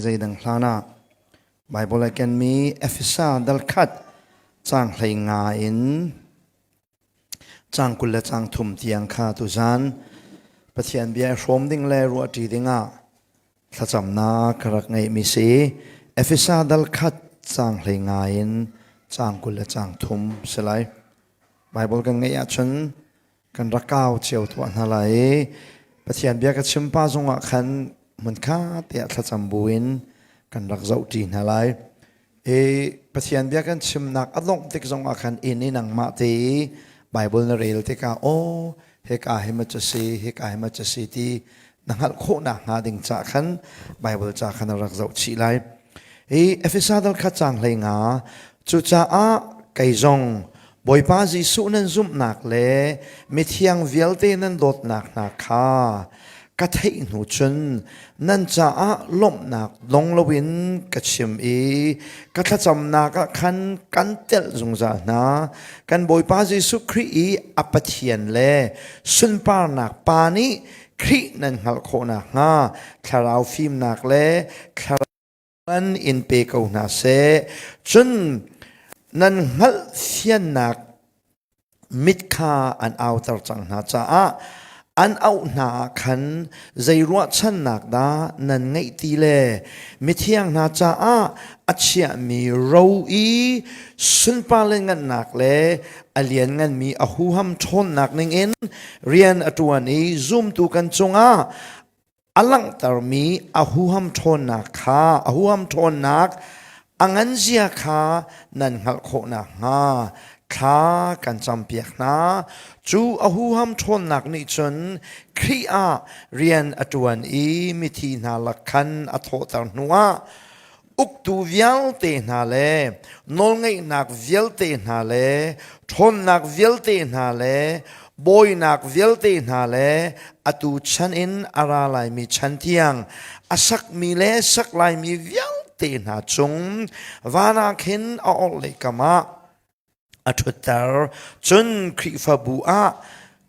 Zeidang hlan ah Baibal a kenmi Efesa dal khat caang 15 in caang 20 le caang 30 tiang kha tuzan Pathian bia i hrawm ding le ruahṭi dingah thlacamnak ka rak ngeihmi si. Efesa dal khat caang 15 in caang 20 le caang 30 si lai. Baibal kan ngeih ahcun kan rak kau cio tuah hna lai i Pathian bia ka chim pa zongah khan hmunkha tiah thlacam buin kan rak zohṭi hna lai. I Pathian bia kan chimnak a dongh tik zongah khan inn i nangmah te i Bible na rel tikah aw hika hi ma cu si hika hi ma cu si ti na hngalh khawhnak hnga ding ca khan Bible ca khan na rak zoh chih lai. Hi Efesa dal khat caang 15 cucaah kei zong Bawipa Jesuh nan zumhnak le mithiang vialte nan dawtnak hna kha ka theih hnu cun nan caah lawmhnak dong loin ka chim i ka thlacamnak ah khan kan telh zungzal hna. Kan Bawipa Jesuh Khrih i a Pathian le sunparnak Pa nih Khrih nan hngalh khawh nakhnga thlarau fimnak le thlarau man in pe ko hna seh. Cun nan hngalhfiannak mit kha an auter cang hna caah an auh hna ah khan zei ruahchannak dah nan ngeih ti le mithiang hna caah a chiahmi ro i sunpar le ngannak le a liannganmi a huham ṭhawnnak ningin rian a ṭuan i zumtu kan cungah a langhtermi a huham ṭhawnnak kha a huham ṭhawnnak a nganzia kha nan hngalh khawh nakhnga thla kan campiak hna. Cu a huham ṭhawnnak nih cun Khrih ah rian a ṭuan i mithi hna lak khan a thawhter hnuah uktu vialte hna le nawlngeihnak vialte hna le ṭhawnnak vialte hna le bawinak vialte hna le atu chan in a ra laimi chan tiang a sakmi le sak laimi vialte hna cung van ah khin a orhlei kam ah a ṭhutter. Cun Khrihfabu ah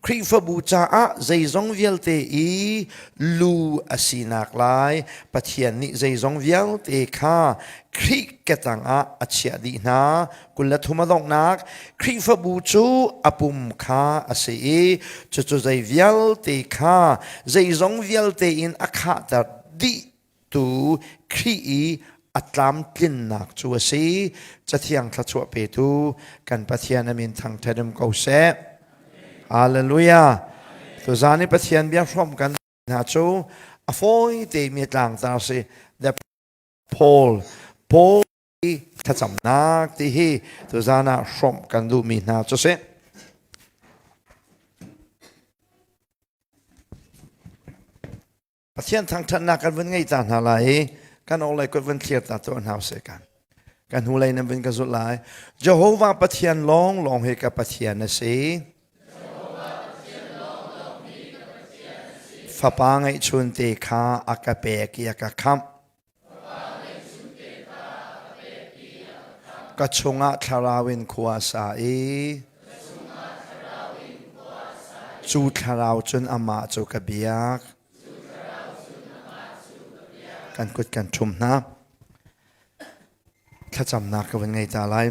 Khrihfabu caah zeizong vialte i lu a sinak lai Pathian nih zeizong vialte kha Khrih ketang ah a chiah dih hna. 23 a donghnak Khrihfabu cu a pum kha a si i cucu zei vialte kha zeizong vialte in a khahter dih tu Khrih i a tlamtlinnak cu a si. Cathiang thluachuah petu kan Pathian a min thangṭhat um ko seh. Hallelujah. Tuzan i Pathian bia hrawm kan hna cu a fawi te mi tlangtar si. The Paul Paul i thlacamnak ti hi tuzan ah hrawmh kan duhmi hna cu si. Pathian thangṭhatnak kan vun ngei ta hna lai i kan awlei kut vun thlir ta tuah hna usih kan. Kan hnulei nan vun ka zulh lai. Jehovah Pathian lawnglawng hi ka Pathian a si. Fapa ngeihchun te kha a ka pek i a ka khamh. Ka chungah thlarau in khua a sa i cu thlarau cun amah cu ka biak. Kan kut kan ṭhum hna. Thlacamnak ka vun ngei ta lai.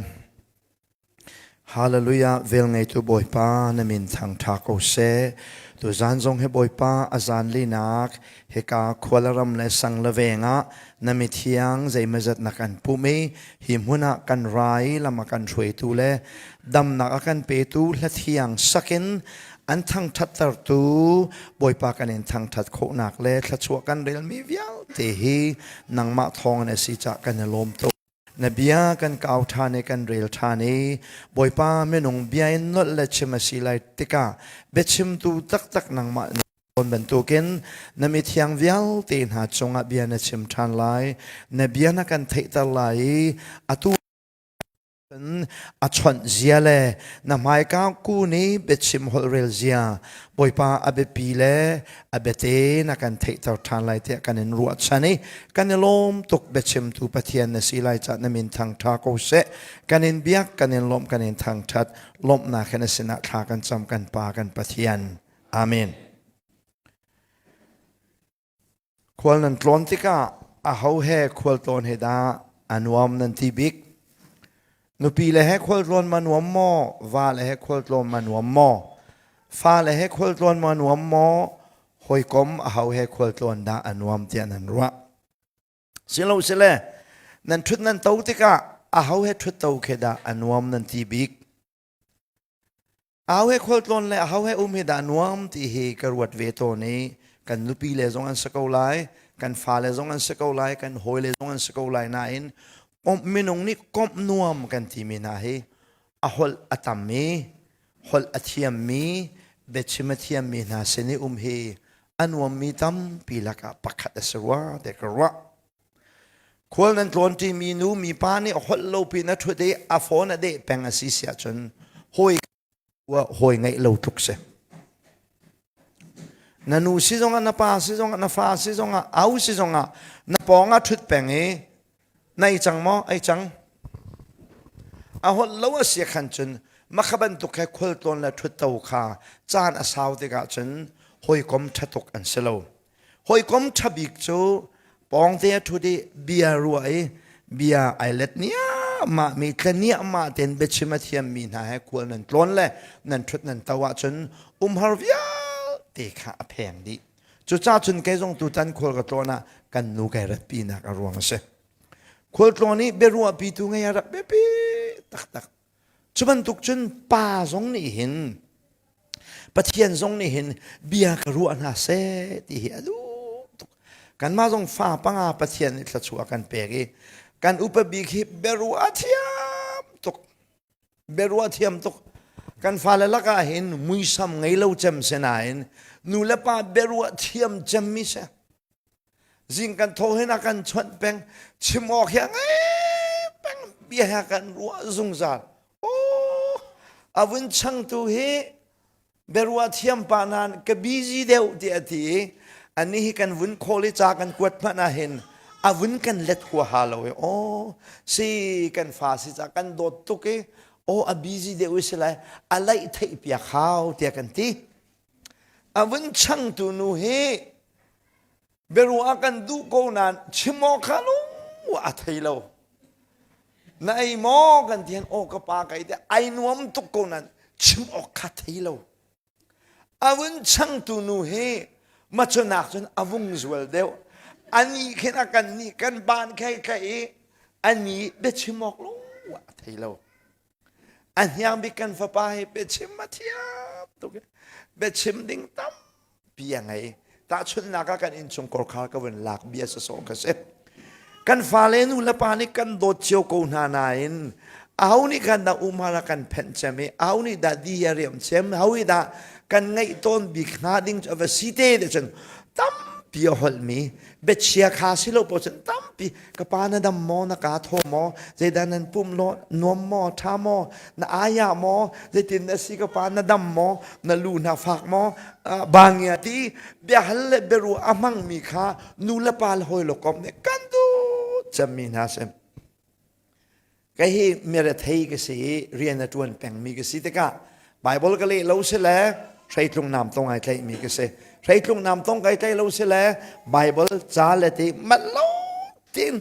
Hallelujah velngeitu Bawipa na min thangṭha ko seh. Tuzaan zong hi Bawipa a zan linak hika khualaram le sang le veng ah na mithiang zeimazat na kan pumh i hi hmun ah kan ra i lam a kan hruaitu le damnak a kan petu hlathiang sakin an thangṭhattertu Bawipa kan in thangṭhat khawhnak le thluachuah kan relmi vialte hi nangmah thawng in a si cah kan i lawm tuk. Na bia kan kau ṭhan i kan rel ṭhan i Bawipa minung bia in nolh le chim a si lai tikah biachimtu taktak nangmah tawn bantukin na mithiang vialte hna cungah bia na chim ṭhan lai. Na bia na kan theihter lai i atu a chawnh zia le na hmaika ku nih biachim holhrel zia Bawipa a biapi le a biate na kan theihter ṭhan lai tiah kan in ruahchan i kan i lawm tuk biachimtu Pathian na si lai cah na min thangṭha ko seh kan in biak kan in lawmh kan in thangṭhat lawmhnak he na sinah thla kan cam kan Pa kan Pathian Amen. Khual nan tlawn tikah Aho he khualtlawn he dah a nuam nan ti bik? Nupi le he khualtlawn ma nuam maw? Va le he khualtlawn ma nuam maw? Fa le he khualtlawn ma nuam maw? Hawikom aho he khualtlawn dah a nuam tiah nan ruah? Silo sile nan ṭhut nan to tikah aho he ṭhut to khi dah a nuam nan ti bik? Au he khualtlawn le aho he um hi dah nuam ti hi ka ruat ve tawn i kan nupi le zong an si ko lai, kan fale zong an si ko lai, kan hawile zong an si ko lai nain komh minung nih komh nuam kan timi hna hi a holh a tam i holh a thiammi biachim a thiammi hna sin i um hi a nuammi tampi lakah pakhat a si rua tiah ka ruah. Khual nan tlawn ṭimi nu mipa nih holh lo pin a ṭhut i a phone a deh peng a si si ahcun hawi hawi ngeih lo tluk si. Na nu si zongah na pa si zongah na fa si zongah au si zongah na pawng ah ṭhut peng i na ei cang maw ei cang a holh lo a si khan cun makha bantuk he khualtlawn le ṭhutto kha caan a sau tikah cun hawikom ṭha tuk an si lo. Hawikom ṭha bik cu pawngte a ṭhut i bia ruah i bia ai let niahmah mi tla niahmah tein biachim a thiammi hna he khual nan tlawn le nan ṭhut nan to ahcun umhar vialte kha a pheng dih. Cucaah cun kei zong tutan khual ka tlawn ah kan nu kai ratpinak a ruang a si. Khualtlawn i biaruahpitu ngei a rak biapi taktak. Cu bantuk cun pa zong nih hin Pathian zong nih hin bia ka ruah hna seh ti hi a duh tuk. Kanmah zong fa panga Pathian nih thluachuah a kan pek i kan upa bik hi biaruah a thiam tuk. Biaruah a thiam tuk. Kan fale lakah hin muisam ngei lo cem si nain nu le pa biaruah thiam cemmi si. Zing kan tho hin a kan chawnh peng chim awk hi a ngei peng bia he kan ruah zungzal. Oh, a vun changtu hi biaruah thiam pa nain ka busy deuh ti a ti i ani hi kan vun call i ca kan kuat hmanh ah hin a vun kan let huaha lo i aw si kan fa si ca kan dawt tuk i aw a busy deuh i si lai a laih theih piak hau tiah kan ti a vun changtu nu hi Biaruah kan duh ko nain chim awk kha lung a thei lo. Na ei maw kan ti aw ka pa kai te ai nuam tuk ko nain chim awk kha thei lo. A vun changtu nu hi machunak cun a vung zual deuh. Ani khin a kan nih kan ban khei thlai i ani biachim awk lung a thei lo. A hniang bik kan fapa hi biachim a thiam tuk i biachim ding tampi a ngei. Tahchunhnak ah kan innchung korkhar ka vun lak bia sawsawh ka si. Kan fale nu le pa nih kan dawt cio ko hna nain aho nih khan dah umhar a kan phenh cem i aho nih dah di a riam cem aho nih dah kan ngaih tawn bik hnga ding cu a va si te te cun tampi a holhmi biachia kha si lo paoh cun tampi ka pa na dam maw na kaa thaw maw zeidah nan pum law nuam maw ṭha maw na ayah maw zeitin na si ka pa na dam maw na lu na fak maw bangia ti biahal le biaruah a hmangmi kha nu le pa le hawi le kom nih kan duh cemmi hna si Kei hi mirethei ka si i rian a ṭuan pengmi ka si tikah Baibal ka leh lo si le hreitlung nam tong ai tlaihmi ka si. Hreitlung nam tong kai tlaih lo si le Baibal ca le ti manh lo tin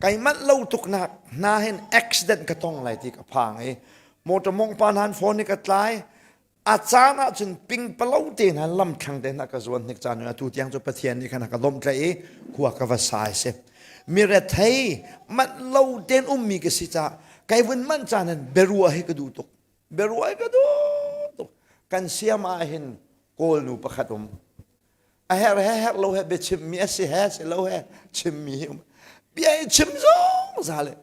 kai manh lo tuknak hna hin accident ka tong lai ti ka phang i motor mong pa hnan phone i ka tlai A caan ahcun pingpalo te hna lamthlang te hna ka zuan hnik caan atu tiang cu Pathian nih khan a ka lawmhtlaih i khua ka va sai si. Mirethei manh lo ten ummi ka si caah kai vun manh caan in biaruah hi ka duh tuk. Biaruah hi ka duh tuk. Kan siam ah hin Kawl nu pakhat um. A herh he herh lo he biachimmi a si he si lo he chimmi hi um. Bia i chim zungzal i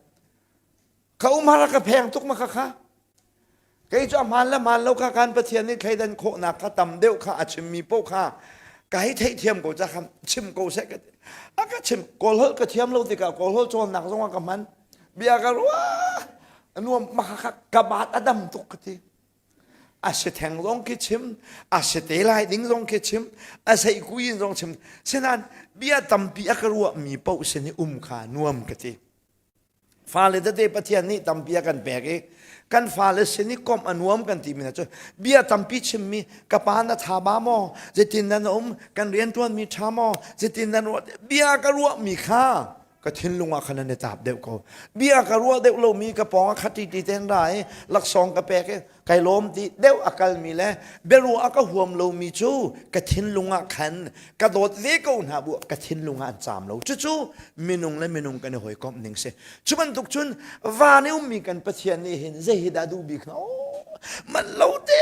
ka umhar a ka pheng tuk ma kha kha kei cu a hmaan le hmaan lo kha kan Pathian nih thleidan khawhnak kha tam deuh kha a chimmi paoh kha ka hei theihthiam ko ca kha chim ko seh ka a ka chim kawl holh ka thiam lo tikah kawl holh cawnnak zong ah ka hman bia ka ruah nuam ma kha ka baat a dam tuk ka ti a si theng zong khi chim a si te lai ding zong khi chim a sei kuin zong chim sinan bia tampi a ka ruahmi paoh sin i um kha nuam ka ti. Fale tete Pathian nih tampi a kan pek i kan fale sin i komh a nuam kan timi hna cu bia tampi chimmi ka pa na tha ba maw zeitin nan um kan rianṭuanmi ṭha maw zeitin nan ruah bia ka ruahmi kha ka thinlung ah khan an i taap deuh ko bia ka ruah deuh lomi ka pawng ah khat ti ten ra i laksawng ka pek i kai lawm ti deuh a kalmi le biaruah a ka huam lomi cu ka thinlung ah khan ka dawt ve ko hna bu ka thinlung ah an caam lo cucu minung le minung kan i hawikomh ning si cu bantuk cun van i ummi kan Pathian nih hin zei hi dah duh bik hna man lo te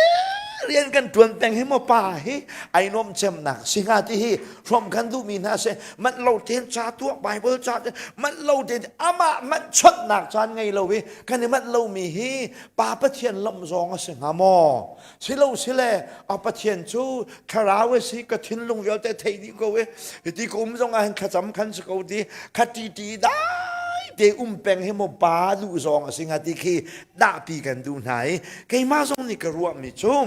rian kan tuan peng hi maw pa hi ai nuam cemnak si hnga ti hi hrom kan duhmi hna si manh lo tein ca tuah Bible ca manh lo tein amah manh chonhnak caan ngei lo i kan i manh lomi hi Pa Pathian lawmh zong a si hnga maw? Silo sile a Pathian cu thlarau a si ka thinlung vialte thei dih ko i hiti ka um zong ah hin thlacam khan si ko ti kha ti ti dai te um peng hi maw pa duh zong a si hnga ti khi dahpi kan duh hna i keimah zong nih ka ruahmi cu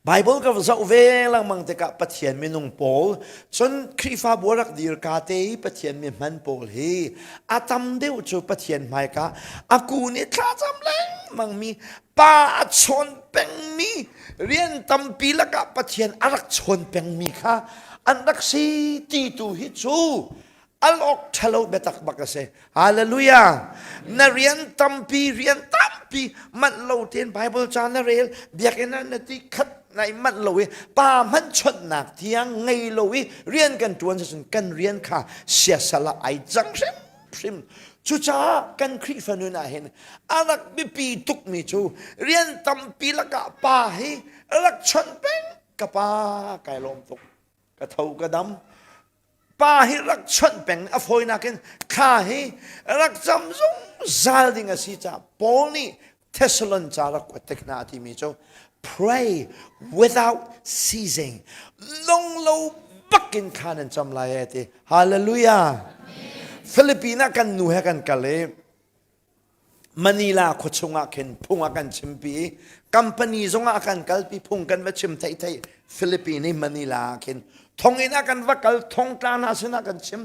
Bible ka zoh ve lengmang tikah Pathian minung pawl cun Khrihfabu a rak dir ka te i Pathian mi hman pawl hi a tam deuh cu Pathian hmaika a kun i thlacam lengmang mi pa a chawn pengmi rian tampi lakah Pathian a rak chawn pengmi kha an rak si ti tu hi cu al awk ṭhalo biatak bak a si. Hallelujah. Na rian tampi, rian tampi manh lo tein Bible ca na rel, biakinn ah na ti khat nai manh lo i pa hmanh chawnhnak tiang ngei lo i rian kan ṭuan cun kan rian kha siasal ah ai cang hrimhrim. Cucaah kan Khrihfa nun ah hin a rak biapi tukmi cu rian tampi lakah pa hi rak chawnh peng ka pa kai lawm tuk ka tho ka dam Pa hi rak chawnh peng a fawinak in thla hi rak cam zungzal ding a si caah Paul nih Thessalon ca rak kuat tik hna a timi cu pray without ceasing nung lo bakin thla nan cam lai e ti hallelujah Philippine ah kan nu he kan kal i Manila khua chungah khin phung a kan chimpi i company zongah a kan kalpi phung kan va chim theithei Philippine i Manila ah khin thonginn ah kan va kal thongtla hna sinah kan chim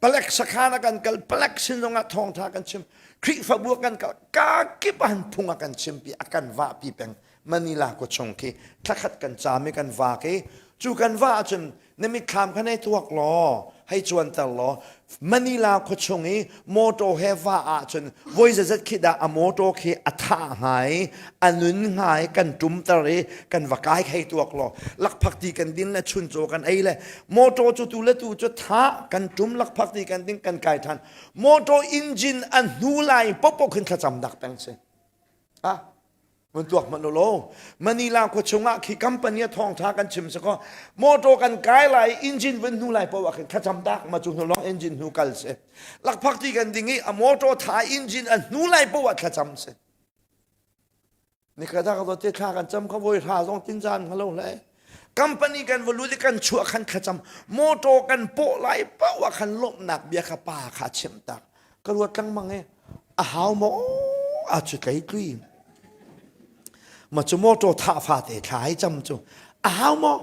palek sakhan ah kan kal palek sin zongah thawngtha kan chim Khrihfabu ah kan kal ka kip ah phung a kan chimpi a kan vahpi peng Manila khua chung khi thlakhat kan caam i kan vak i cu kan va ahcun na mitthlam kha hei tuak law hei cuanter law Manila khuachung i motor he va ahcun voi zazat khi dah a motor khi a thah hnga i a nun hnga i kan ṭumter i kan va kai hei tuak law lakphakti kan din le chuncaw kan ei le motor cu tu le tu cu thah kan ṭum lakphakti kan ding kan kai ṭhan motor engine a hnu lai popo khin thlacam dak peng si ah Mun tuak hmanh law Manila khua chungah khi company a thawngtha kan chim sakaw motor kan kai lai engine vun hnu lai poah khin thlacam dak ma cu hnu long engine hnu kal si lakphak ti kan ding i a motor tha engine a hnu lai poah thlacam si nikhat ah ka te thla kan cam kha voi hra zong tin zan halo hle company kan va lut i kan chuah khan thlacam motor kan pawh lai poah khan lawmhnak bia kha pa kha chim tak ka ruat lengmang i a hau maw a cu tlei tlui ma cu motor thah fate thla hi cam cu a hau maw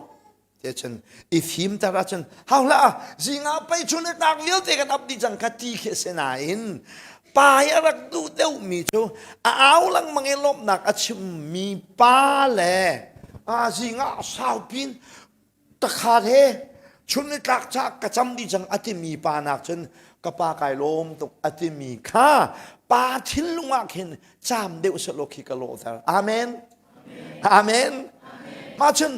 te cun i fim tar ahcun hau hlah zingah pei chun le tak vialte kan ap dih cang kha ti khi a si nain pa hi a rak duh deuhmi cu a au lengmang i lawmhnak a chimmi pa le a zingah saupin takhat he chun ni tlak ca ka cam dih cang a timi pa nak cun ka pa kai lawm tuk a timi kha pa thinlung ah khin caam deuh selaw khi ka lawhter amen amen mah cun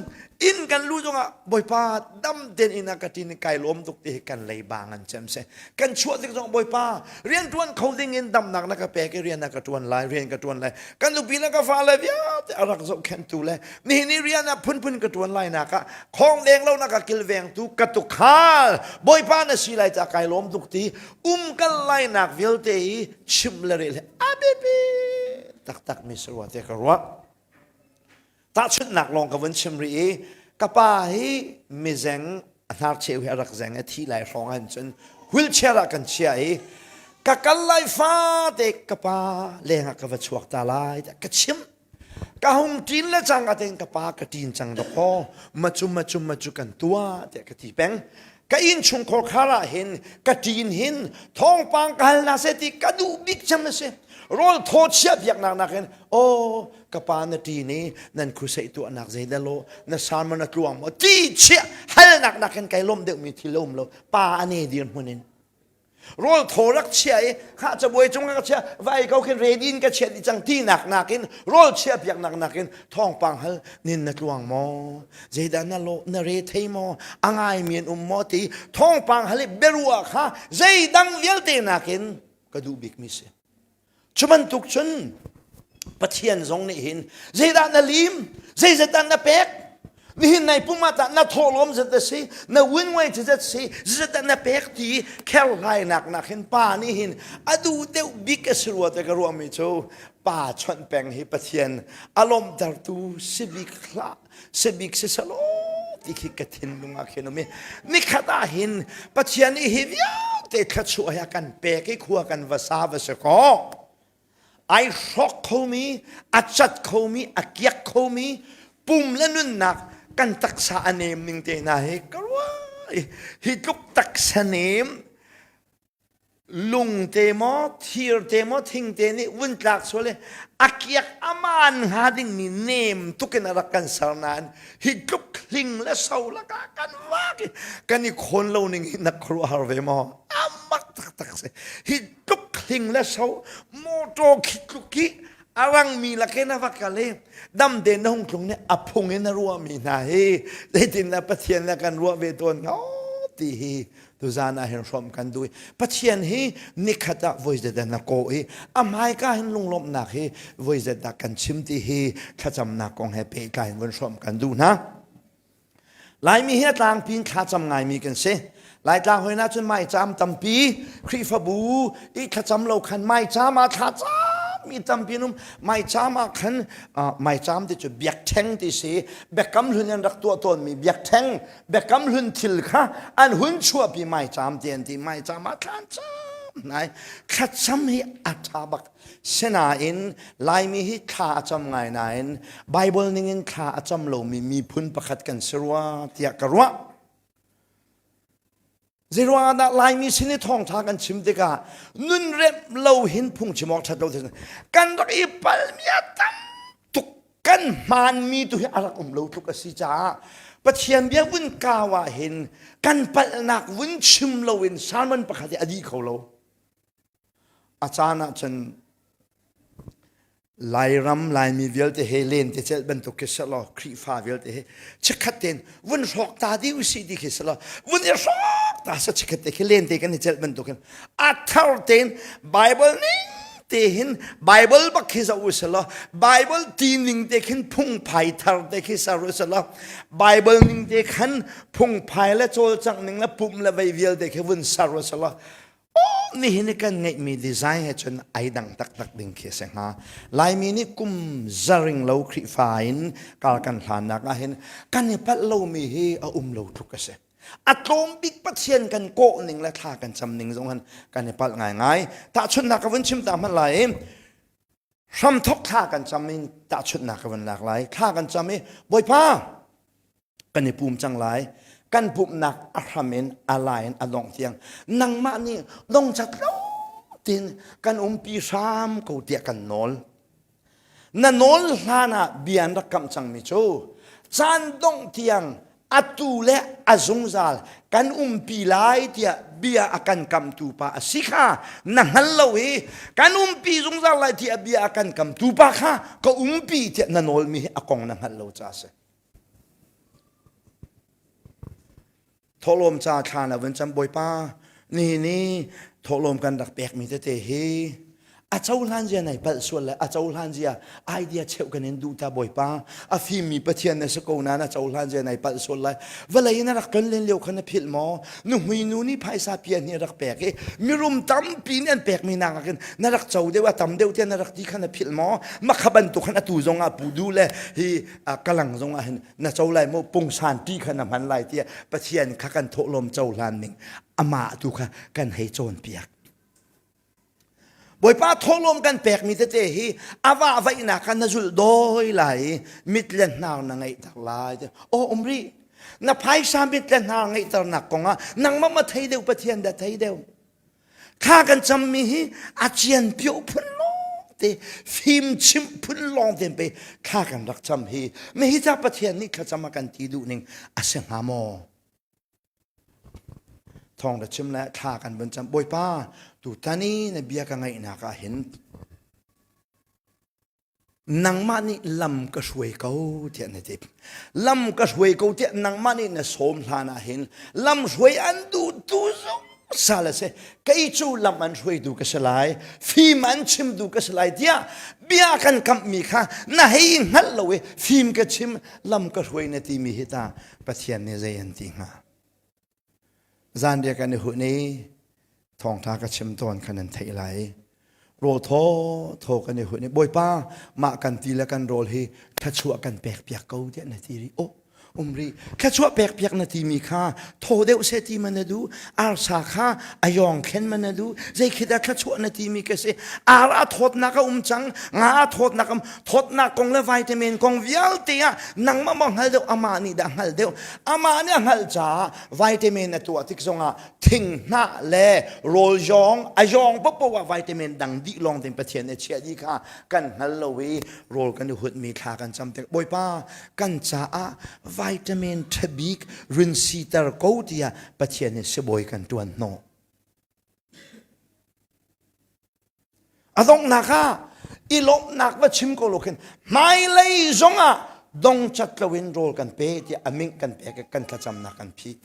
inn kan lu zongah bawipa dam ten inn ah ka tin kai lawm tuk ti hi kan lei ba ngan cem se kan chuah tik zong bawipa rian tuan kho ding in damnak na ka pek i rian na ka tuan lai rian ka tuan lai kan nupi le ka fale vialte a rak zohkhenhtu le nihin i rian ah phunphun ka tuan lai nak ah khong deng lo na ka kilvengtu ka tukhal bawipa na si lai ca kai lawm tuk ti um kal lai nak vialte hi chim le rel a biapi taktak mi sarua te ka ruah Tahchunhnak lawng ka vun chim rih i ka pa hi mizeng a hnarcheu hi a rak zeng i thi lai hrawng ah cun wheelchair ah kan chiah i ka kal lai fate ka pa leng ah ka va chuak ta lai tiah ka chimh ka hung ṭin le cang ka tein ka pa ka ṭin cang dawkaw macu macu macu kan tuah tiah ka ti peng. Ka innchungkhar khar ah hin ka ṭin hin thawngpang ka hal hna seh ti ka duh bik cem a si. Rawl thaw chiah biaknak nakin aw ka pa na ṭin i nan khuseih tuahnak zeidah law na sermon a tluang maw ti chiah halnak nakin kai lawm deuhmi thil a um lo. Pa a ne dirhmun in. Rawl thaw rak chia i khah cabuai cung ka chia vai ko khin ready in ka chia dih cang ti nak nakin rawl chia piak nak nakin thawngpang hal nin na tluang maw zeidah na lo na re thei maw a ngai mi an um maw ti thawngpang hal i biaruah kha zeidang vialte nakin ka duh bik mi si. Cu bantuk cun Pathian zong nih hin zeidah na lim, zeizat dah na pek, nihin nai pum ah tah na thawhlawm zat a si, na win-nguai zat si, zeizat dah na pek ti kherhlainak nak hin pa nih hin a duh deuh bik a si rua te ka ruahmi cu pa chawnh peng hi Pathian a lawmhtertu si bik hlah si bik si selaw ti khi ka thinlung ah khin um i nikhat ah hin Pathian nih hi vialte thluachuah hi a kan pek i khua kan va sa va si kaw ai hrawk khomi a cat khomi a kiak khomi pum le nunnak kan taksa a nem ning te hna hi ka ruah hi tluk taksa nem Lung te maw, thir te maw, thing te nih vun tlak sual i a kiak a maan hnga dingmi nem tuk in a rak kan ser nain hi tluk hling le so lakah kan vak i kan i khawn lo ning hi na khuaruahhar ve maw? A mak taktak si. Hi tluk hling le so motor khi tluk hi a rangmi lakin a va kal i dam tein na hung tlung nih a phung in a ruahmi hna hi zeitindah Pathian le kan ruah ve tawn hnga ti hi Tuzan ah hin hrawmh kan duh i Pathian hi nikhat ah voi zedah na kawh i a hmaika hin lunglawmhnak hi voi zedah kan chim ti hi thlacamnak kong he pehtlai in vun hrawmh kan duh hna. Laimi hi a tlangpi in thlacam ngaimi kan si. Laitlang hoi na cun maicaam tampi Khrihfabu i thlacam lo khan maicaam ah thlacam mi tampi an um maicaam ah khan maicaam ti cu biakṭheng ti si biakam hlun an rak tuah tawnmi biakṭheng Biakam hlun thil kha an hun chuahpi maicaam ti an ti maicaam ah thlan cam nai thlacam hi a ṭha bak sinain Laimi hi thla a cam ngai nain Bible ningin thla a cam lomi miphun pakhat kan si rua tiah ka ruah Zeiruang ah dah Laimi sin i thawngṭha kan chim tikah nun remh lo hin phungchim awk ṭhat lo kan rak i palmi a tam tuk kan hmaanmi tu hi a rak um lo tluk a si caah Pathian bia vun kau ah hin kan palhnak vun chim loin sermon pakhat hi a dih kho lo. A caan ah cun Lairam Laimi vialte he len te celh bantuk khi selaw Khrihfa vialte he chikkhat tein vun hrawk ta dih usih ti khi selaw vun i hrawk ta sa chikkhat te khi len te kan i celh bantuk hin a thar tein Bible ning te hin Bible bak khi zoh u selaw Bible ti ning te khin phungphai thar te khi ser u selaw Bible ning te khan phungphai le cawlcangh ning le pumh le vei vialte khi vun ser u selaw nihin i kan ngeihmi design he cun ai dang taktak ding khi a si hnga. Laimi nih kum zaring lo Khrihfa in kar kan hlannak ah hin kan i palh lomi hi a um lo tluk a si. A tlawm bik Pathian kan kawh ning le thla kan cam ning zong han kan i palh ngaingai. Tahchunhnak ka vun chim ta hmanh lai i hramthok thla kan cam in tahchunhnak ka vun lak lai. Thla kan cam i Bawipa kan i pum cang lai kan pumhnak a hram in a lai in a dongh tiang nangmah nih dongcat lo tin kan umpi hram ko tiah kan nawl na nawl hlan ah bia an rak kamh cangmi cu caan dongh tiang atu le a zungzal kan umpi lai tiah bia a kan kamtu pa a si kha na hngal lo i kan umpi zungzal lai tiah bia a kan kamtu pa kha ka umpi tiah na nawlmi hi a kong na hngalh lo ca a si Thawhlawm ca thla na vun cam Bawipa nihin i thawhlawm kan rak pekmi tete hi a cohlan zia nai palh sual le a cohlan zia idea cheuh kan in duh ta Bawipa a fimmi Pathian na si ko nain a cohlan zia nai palh sual lai vawlei na rak ton len lio kha na philh maw nuhmui nu nih phaisa pia nih rak pek i mirum tampi nih an pekmi nak ah khin na rak co deuh a tam deuh tiah na rak ti kha na philh maw makha bantuk khan atu zong ah pu du le hi kalang zong ah hin na co lai mu pungsan ti kha na hman lai tiah Pathian kha kan thawhlawm cohlan ning amah tu kha kan hei cawnpiak Bawipa thawhlawm kan pekmi tete hi a vah vaihnak kha na zulh dawi lai i mit le hnar na ngeihter lai aw um rih. Na phaisa mit le hnar ngeihternak kongah nangmah ma thei deuh Pathian dah thei deuh? Thla kan cammi hi a cian pio phun lawng te fim chimh phun lawng te pe thla kan rak cam hi mi hi ca Pathian nih thlacam a kan ti duh ning a si hnga maw? Thawng ra chim le thla kan vun cam Bawipa tutan i na bia ka ngaihnak ah hin nangmah nih lam ka hruai ko tiah na ti lam ka hruai ko tiah nangmah nih na sawm hlan ah hin lam hruai an duh tu zungzal a si kei cu lam an hruaitu ka si lai fim an chimtu ka si lai tiah bia kan kamhmi kha na hei hngalh lo i fim ka chim lam ka hruai na timi hi ta Pathian nih zei an ti hnga Zanriah kan i hun i thawngṭha ka chim tawn kha nan theih lai. Rawl thaw thaw kan i hun i Bawipa mah kan ti le kan rawl hi thluachuah kan pek piak ko tiah na ti rih. Oh, um rih. Thluachuah pek piak na timi kha thaw deuh seh ti ma na duh? Arsa kha a yawng khen ma na duh? Zei khi dah thluachuah na timi ka si? Ar a thawtnak a um cang, nga a thawtnak a um. Thawtnak kong le vitamin kong vialte ah nangmah maw hngal deuh, amah nih dah hngal deuh. Amah nih a hngalh caah vitamin a tuah tik zongah thinghnah le rawl yawng a yawng paohpaoh ah vitamin dang dih lawng ding Pathian nih a chiah dih kha kan hngal lo i rawl kan i hutmi thla kan cam tik Bawipa kan caah vitamin ṭhabik rin siter ko tiah Pathian nih sibawi kan ṭuan hnawh. A donghnak ah i lawmhnak va chim ko lo khin hmailei zongah dongcat loin rawl kan pe tiah a ming kan pek kan thlacamnak kan phih.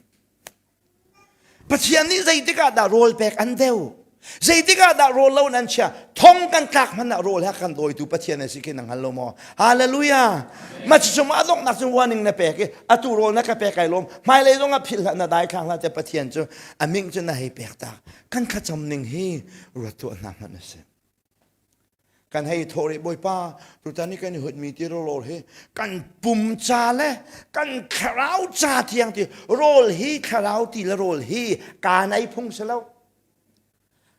Pathian nih zeitik ah dah rawl pek an deu? Zeitik ah dah rawl lo nan chia? Thong kan tlak hmanh ah rawl he kan dawitu Pathian a si khi na hngal lo maw? Hallelujah! Ma cucu a donghnak cun warning na pek i atu rawl na ka pek ai lawm. Hmailei zongah philh hlah na dai thlang hlah tiah Pathian cu a ming cu na hei pek tak. Kan thlacam ning hi ruat tuah hna hmanh a si. Kan hei thawh rih Bawipa tutan i kan i hutmi ti rawl hi kan pum ca le kan thlarau ca tiang ti rawl hi thlarau ti le rawl hi kaan ei phung si lo.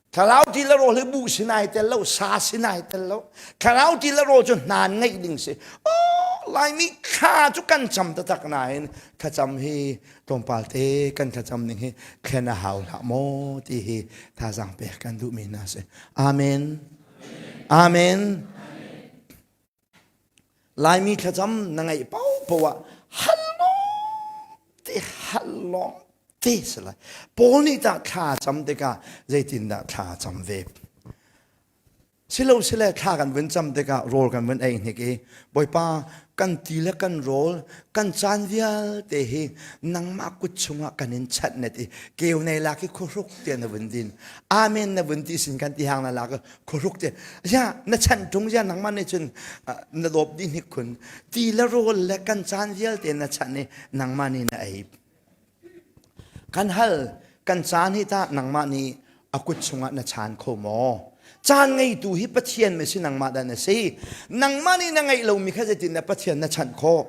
Thlarau ti le rawl hi buh sinai tel lo, sa sinai tel lo. Thlarau ti le rawl cu hnan ngeih ding si. Oh, Laimi thla cu kan cam taktak nain thlacam hi tlawmpal te kan thlacam ning hi thlen a hau hlah maw ti hi thazaang pek kan duhmi hna si. Amen. Amen. Laimi thlacam na ngaih paohpaoh ah hal lawng te hal lawng te si lai. Paul nih tah thla cam tikah zeitindah thla cam ve? Silo sile thla kan vun cam tikah rawl kan vun ei hnik i Bawipa kan ti le kan rawl kan caan vialte hi nangmah kut chungah kan in chanh net i keu nei lak i khuahruk te na vun din amen na vun ti sin kan ti hang na lak khuahruk te ya na chanh tung ya nangmah nih cun na dawp dih hnik khun ti le rawl le kan caan vialte na chanh i nangmah nih na ei Kan hal, kan caan hi tah nangmah nih a kut chungah na chaan kho maw? Caan ngeitu hi Pathian mi si nangmah dah na si. Nangmah nih na ngeih lomi kha zeitin dah Pathian na chanh khawh?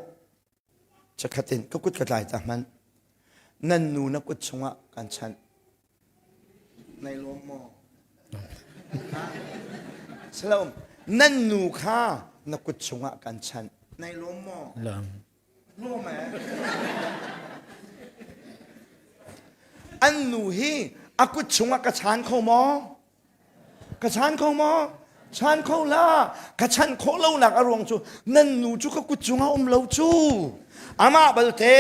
Chakhat in ka kut ka tlai ta hmanh. Nan nu na kut chungah kan chanh. Nai lawm maw? Salom, nan nu kha na kut chungah kan chanh. Nai lawm maw? Lawm. An nu hi a kut chungah ka chaan kho maw? Ka chaan kho maw? Chaan kho la. Ka chan khawh lonak a ruang cu nan nu cu ka kut cungah um lo cu. Amah balte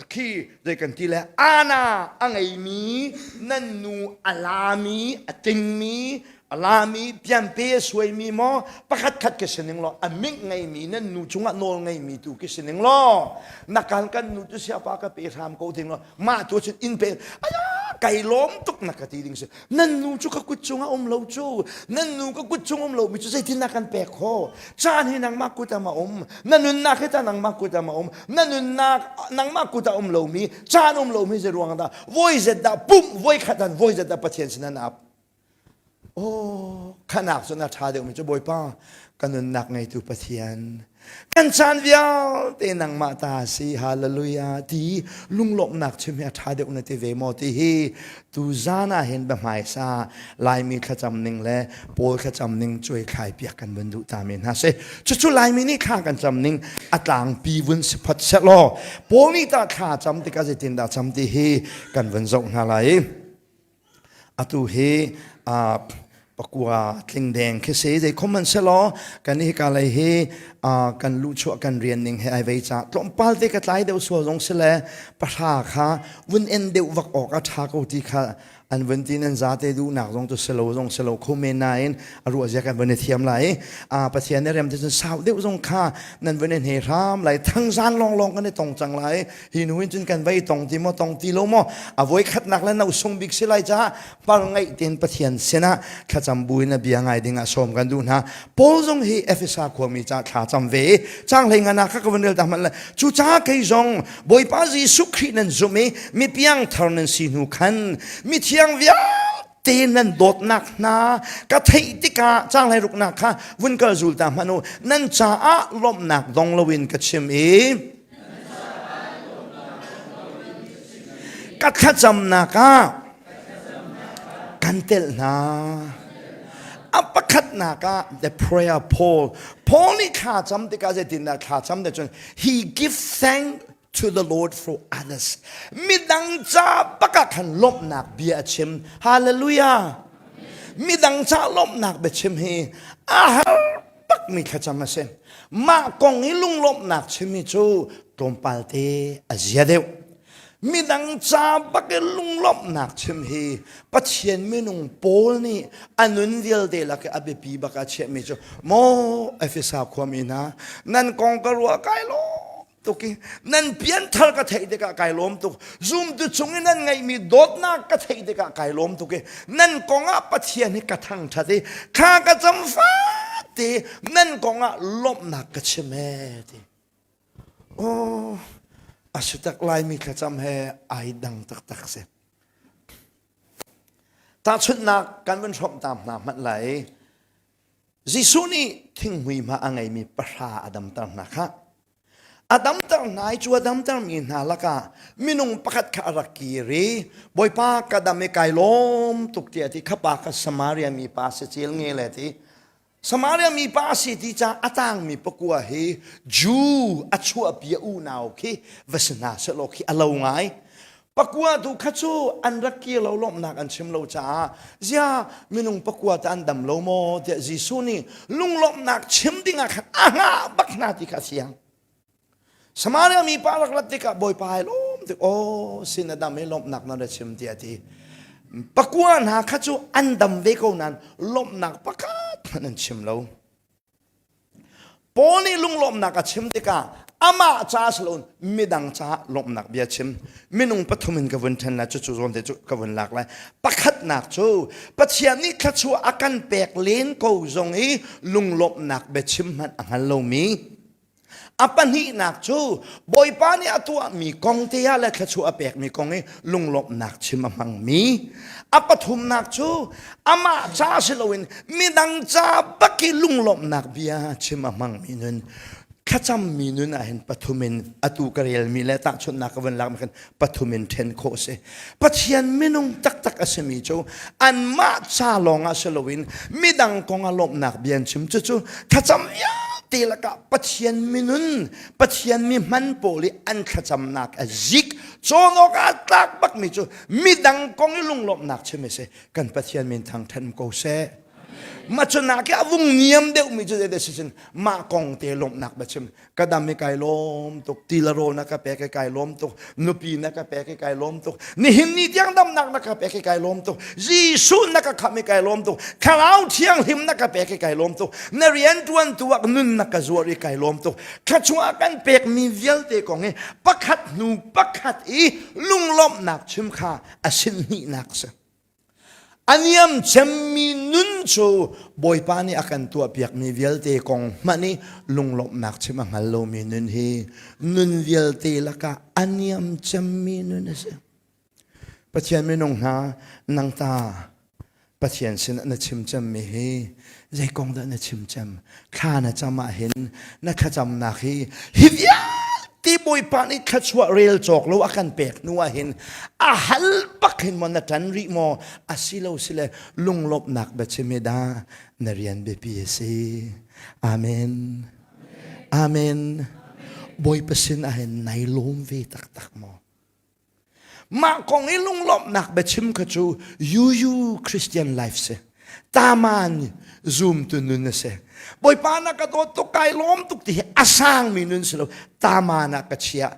khi zei kan ti le ana a ngeimi nan nu a lami a tingmi A lami pianpe a suaimi maw pakhat khat ka si ning law a ming ngeimi nan nu cungah nawl ngeimi tu ka si ning law na kal kan nu tu siapa ka pe hram ko ding law mah tu cun in pe aya kai lawm tuk na ka ti ding si nan nu cu ka kut cungah um lo cu nan nu ka kut cung um lo mi cu zeitin na kan pek kho caan hi nangmah kut ah ma um na nunnak hi ta nangmah kut ah ma um na nunnak nangmah kut ah um lomi caan um lomi zei ruang dah voi zet dah pumh voi khat an voi zet dah Pathian sin an ap. Oh, khanak cun a ṭha deuhmi cu Bawipa ka nunnak ngeitu Pathian kan caan vialte nangmah ta si hallelujah ti lunglawmhnak chim hi a ṭha deuh na ti ve maw ti hi tu zan ah hin biahmaisa Laimi thlacam ning le Paul thlacam ning cuai thlai piak kan vun duh ta men hna si cucu Laimi nih thla kan cam ning a tlangpi vun si phot seh law Paul nih tah thla cam tikah zeitindah cam ti hi kan vun zoh hna lai Atu hi pakua tling deng khi si zei khom man selaw kan hi ka lei hi kan luhchuah kan rian ning he ai vei ca tlawmpal te ka tlai deuh sual zong si le pahra kha vun en deuh vak awk a tha ko ti kha an vun ti nan zate duhnak zong tu selo zong selo kho men nain a ruah zia kan vun i thiam lai Pathian nih rem te cun sau deuh zong kha nan vun i hne hram lai thangzan long long kan i tong cang lai hi nu in cun kan vei tong ti maw tong ti lo maw a voi khatnak le no sung bik si lai caah par ngaih ten Pathian sinah thlacam buin a bia ngai ding ah sawm kan duh hna Paul zong hi Efesa khuami ca thla cam ve i chang hlei ngana kha ka van rel ta hmanh le cu ca kei zong Bawipa Jesuh Khrih nan zum i mi piang thar nan si hnu khan mithiang vialte te nan dawtnak hna ka theih tikah canglei ruknak kha vun kal zul ta hmanh u nan caah lawmhnak dong loin ka chim i ka thlacamnak ah kan telh hna a pakhatnak ah the prayer Paul Paul nih thla cam tikah zeitindah thla cam te cun he give thank to the Lord for others. Midang ca bak ah khan lawmhnak bia a chim. Hallelujah. Midang ca lawmhnak bia chim hi a har bak mi thlacam a si. Mah kong i lunglawmhnak chim hi cu tlawmpal te a zia deuh. Midang ca bak i lunglawmhnak chim hi Pathian minung Paul nih a nun vialte lak i a biapi bak a chiahmi cu maw Efesa khuami hna nan kong ka ruah kai lawm tuk i nan pianthar ka theih tikah kai lawm tuk zumtu chung i nan ngeihmi dawtnak ka theih tikah kai lawm tuk i nan kongah Pathian hi ka thangṭhat i thla ka cam fate nan kongah lawmhnak ka chim ee ti oh a si tak laimi thlacam he ai dang taktak si tahchunhnak kan vun hrawmh ta hna hmanh lai Jesuh nih thinghmui hma a ngeimi pahra a damter hna kha. A damter hna i cu a damtermi hna lakah minung pakhat kha a rak kir i Bawipa ka dam i kai lawm tuk tiah a ti. Kha pa kha Samaria mi pa si cil nge le ti. Samaria mi pa a si ti caah a tangmi pakua hi Jew a chuahpi a unau khi va si hna sehlaw khi a lo ngai. Pakua tu kha cu an rak kir lo lawmhnak an chim lo caah zia minung pakua ta an dam lo maw tiah Jesuh nih lunglawmhnak chim ding ah khan a hngah bak hna ti kha a fiang. Samaria mi pa rak rat tikah Bawipa ai lawm tik aw sin a dam i lawmhnak na ra chim tiah a ti. Pakua hna kha cu an dam ve ko nain lawmhnak pakhat hmanh an chim lo. Paul nih lunglawmhnak a chim tikah amah ca si loin midang caah lawmhnak bia chim. Minung pathum in ka vun ṭhen lai cucu zawn te cu ka vun lak lai. Pakhatnak cu Pathian nih thluachuah a kan pek len ko zong i lunglawmhnak biachim hmanh a hngal lomi. A pahnihnak cu Bawipa nih a tuahmi kong te ah le thluachuah a pekmi kong i lunglawmhnak chim a hmangmi. A pathumnak cu amah ca si loin midang ca bak i lunglawmhnak bia chim a hmangmi nun thlacammi nun ah hin pathum in atu ka relmi le tahchunhnak ka vun lakmi khan pathum in ṭhen khawh a si. Pathian minung taktak a simi cu anmah ca lawng ah si loin midang kong ah lawmhnak bia an chim cucu thlacam vialte lakah Pathian minun Pathian mi hman pawl i an thlacamnak a zik cawn awk ah tlak bakmi cu midang kong i lunglawmhnak chim a si kan Pathian min thangṭhat ko seh mah cu nak i a vung niam deuhmi cu zeidah si cun mah kong te lawmhnak bia chim ka dam i kai lawm tuk ti le rawl na ka pek i kai lawm tuk nupi na ka pek i kai lawm tuk nihin ni tiang damnak na ka pek i kai lawm tuk Jesuh na ka khamh i kai lawm tuk thlarau thianghlim na ka pek i kai lawm tuk na rian tuan tu ah nun na ka zuar i kai lawm tuk thluachuah kan pekmi vialte kong i pakhat hnu pakhat i lunglawmhnak chim kha a sin hnihnak si A niam cemmi nun cu Bawipa nih a kan tuahpiakmi vialte kong hmanh i lunglawmhnak chim a hngal lomi nun hi nun vialte lakah a niam cemmi nun a si. Pathian minung hna, nang ta. Pathian sin na chim cemmi hi zei kong dah na chim cem? Thla na cam ah hin na thlacamnak hi hi vialte Bawipa nih thluachuah rel cawk lo a kan pek hnu ah hin a hal bak hin maw na ṭan rih maw asilo sile lunglawmhnak biachim hi dah na rian biapi a si. Amen. Amen. Bawipa sin ah hin nai lawm ve taktak maw? Mah kong i lunglawmhnak biachim kha cu UU Christian life si. Taman zumtu nun a si. Bawipa na ka dawt tuk kai lawm tuk ti hi a sangmi nun si lo. Taman ah ka chiah.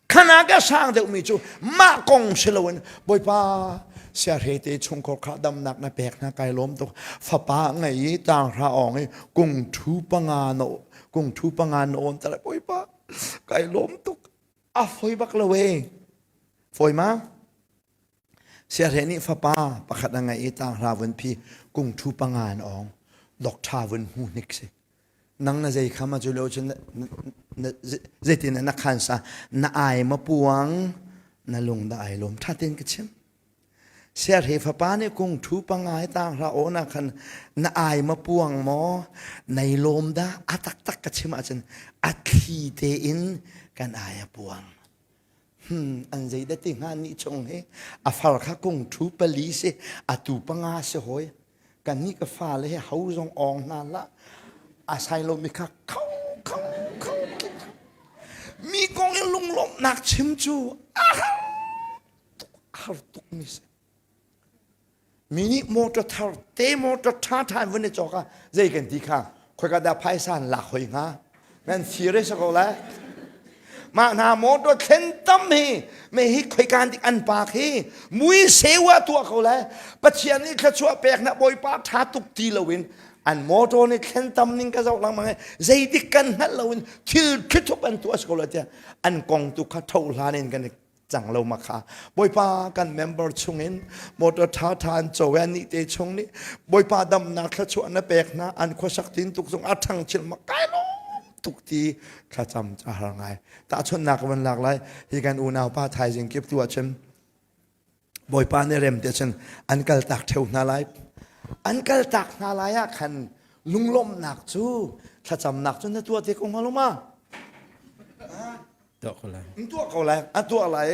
Khana ka sang deuhmi cu mah kong si loin Bawipa siahre te chungkhar kha damnak na pek hna kai lawm tuk. Fapa ngei i tanghra awng i kung thu panga na kung thu panga na on tala Bawipa kai lawm tuk. A foi bak lo e. Foi ma? Siahreh nih fapa pakhat a ngeih i tanghra vun phi kung thu panga an ong. Doctor vun hmu hnik si. Nang na zei kham a cu lo cun zeitin na khan sa na ai ma puang na lung da ai lawm tha ten ka chim. Siarhe fapa nih kung ṭhu pangai tanghra aw na khan na ai ma puang maw nei lawm dah a taktak ka chim ahcun a thli tein kan ai a puang. Hmm, an zei dah ti hnga ni chung hi a far kha kung ṭhu pali si a tu panga si hawi kan nih ka fale he ho zong awng hna hlah a sai lomi kha kho kho kho mi kong in lunglawmhnak chim cu a har har tukmi si. Mi nih motor thar te motor ṭha ṭha in vun i cawk ah zei kan ti kha khoika dah phaisa an lak hoi hnga nan fir i si ko lai mah hna motor thlen tam hi me hi khoikan dik an pa khi mui sewa tuah ko lai pathian nih thluachuah pek na bawipa ṭha tuk ti loin an motor nih thlen tam ning ka zoh lengmang i zeidik kan hngalh loin thil thlithup an tuah si ko lai tiah an kong tu kha tho hlan in kan i cang lo ma kha bawipa kan member chungin motor tha tha an co an nih te chung nih bawipa damnak thluachuah na pek hna an khuasak tin tuk zong a thang chil ma kai lawm tuk ti thlacam ca har ngai tahchunhnak van lak lai hi kan unau pa thaizing kip tu ahcun bawipa nih rem te cun an kal tak theu hna lai an kal tak hna lai ah khan lunglawmhnak cu thlacamnak cu na tuah te ko hnga lo ma Tuah ko lai. An tuah ko lai. An tuah lai.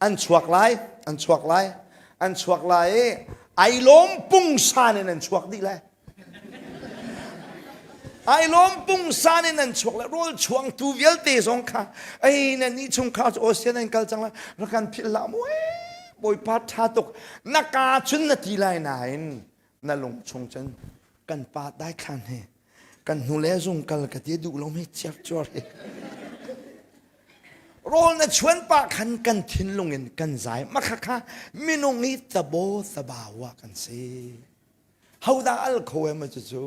An chuak lai. An chuak lai. An chuak lai i ai lawm pungsan in an chuak dih lai. Ai lawm pungsan in an chuak lai. Rawl chuangtu vialte zong kha ei na nih chungkhar cu Ocean an kal cang lai. Rak kan philh hlah mu. Bawipa ṭha tuk. Na kaa cun na ti lai nain na lung chung cun kan pa daithlan he kan hnu le zung kal ka ti duh lo mi ciar cuar hi rawl na chuan pa khan kan thinlung in kan zai makha kha minung hi tabo tabawa kan si hoda al kho em cu cu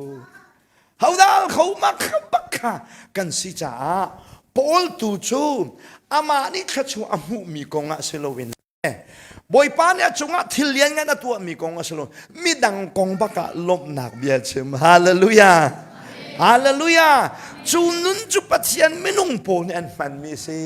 hoda al kho makha bakha kan si caah Paul tu cu amah nih thluachuah a hmuhmi kong ah si loin Bawipa nih a cungah thil lianngan a tuahmi kong a si lo. Midang kong bak ah lawmhnak bia chim. Hallelujah. Hallelujah. Cu nun cu Pathian minung pawl nih an hmanmi a si.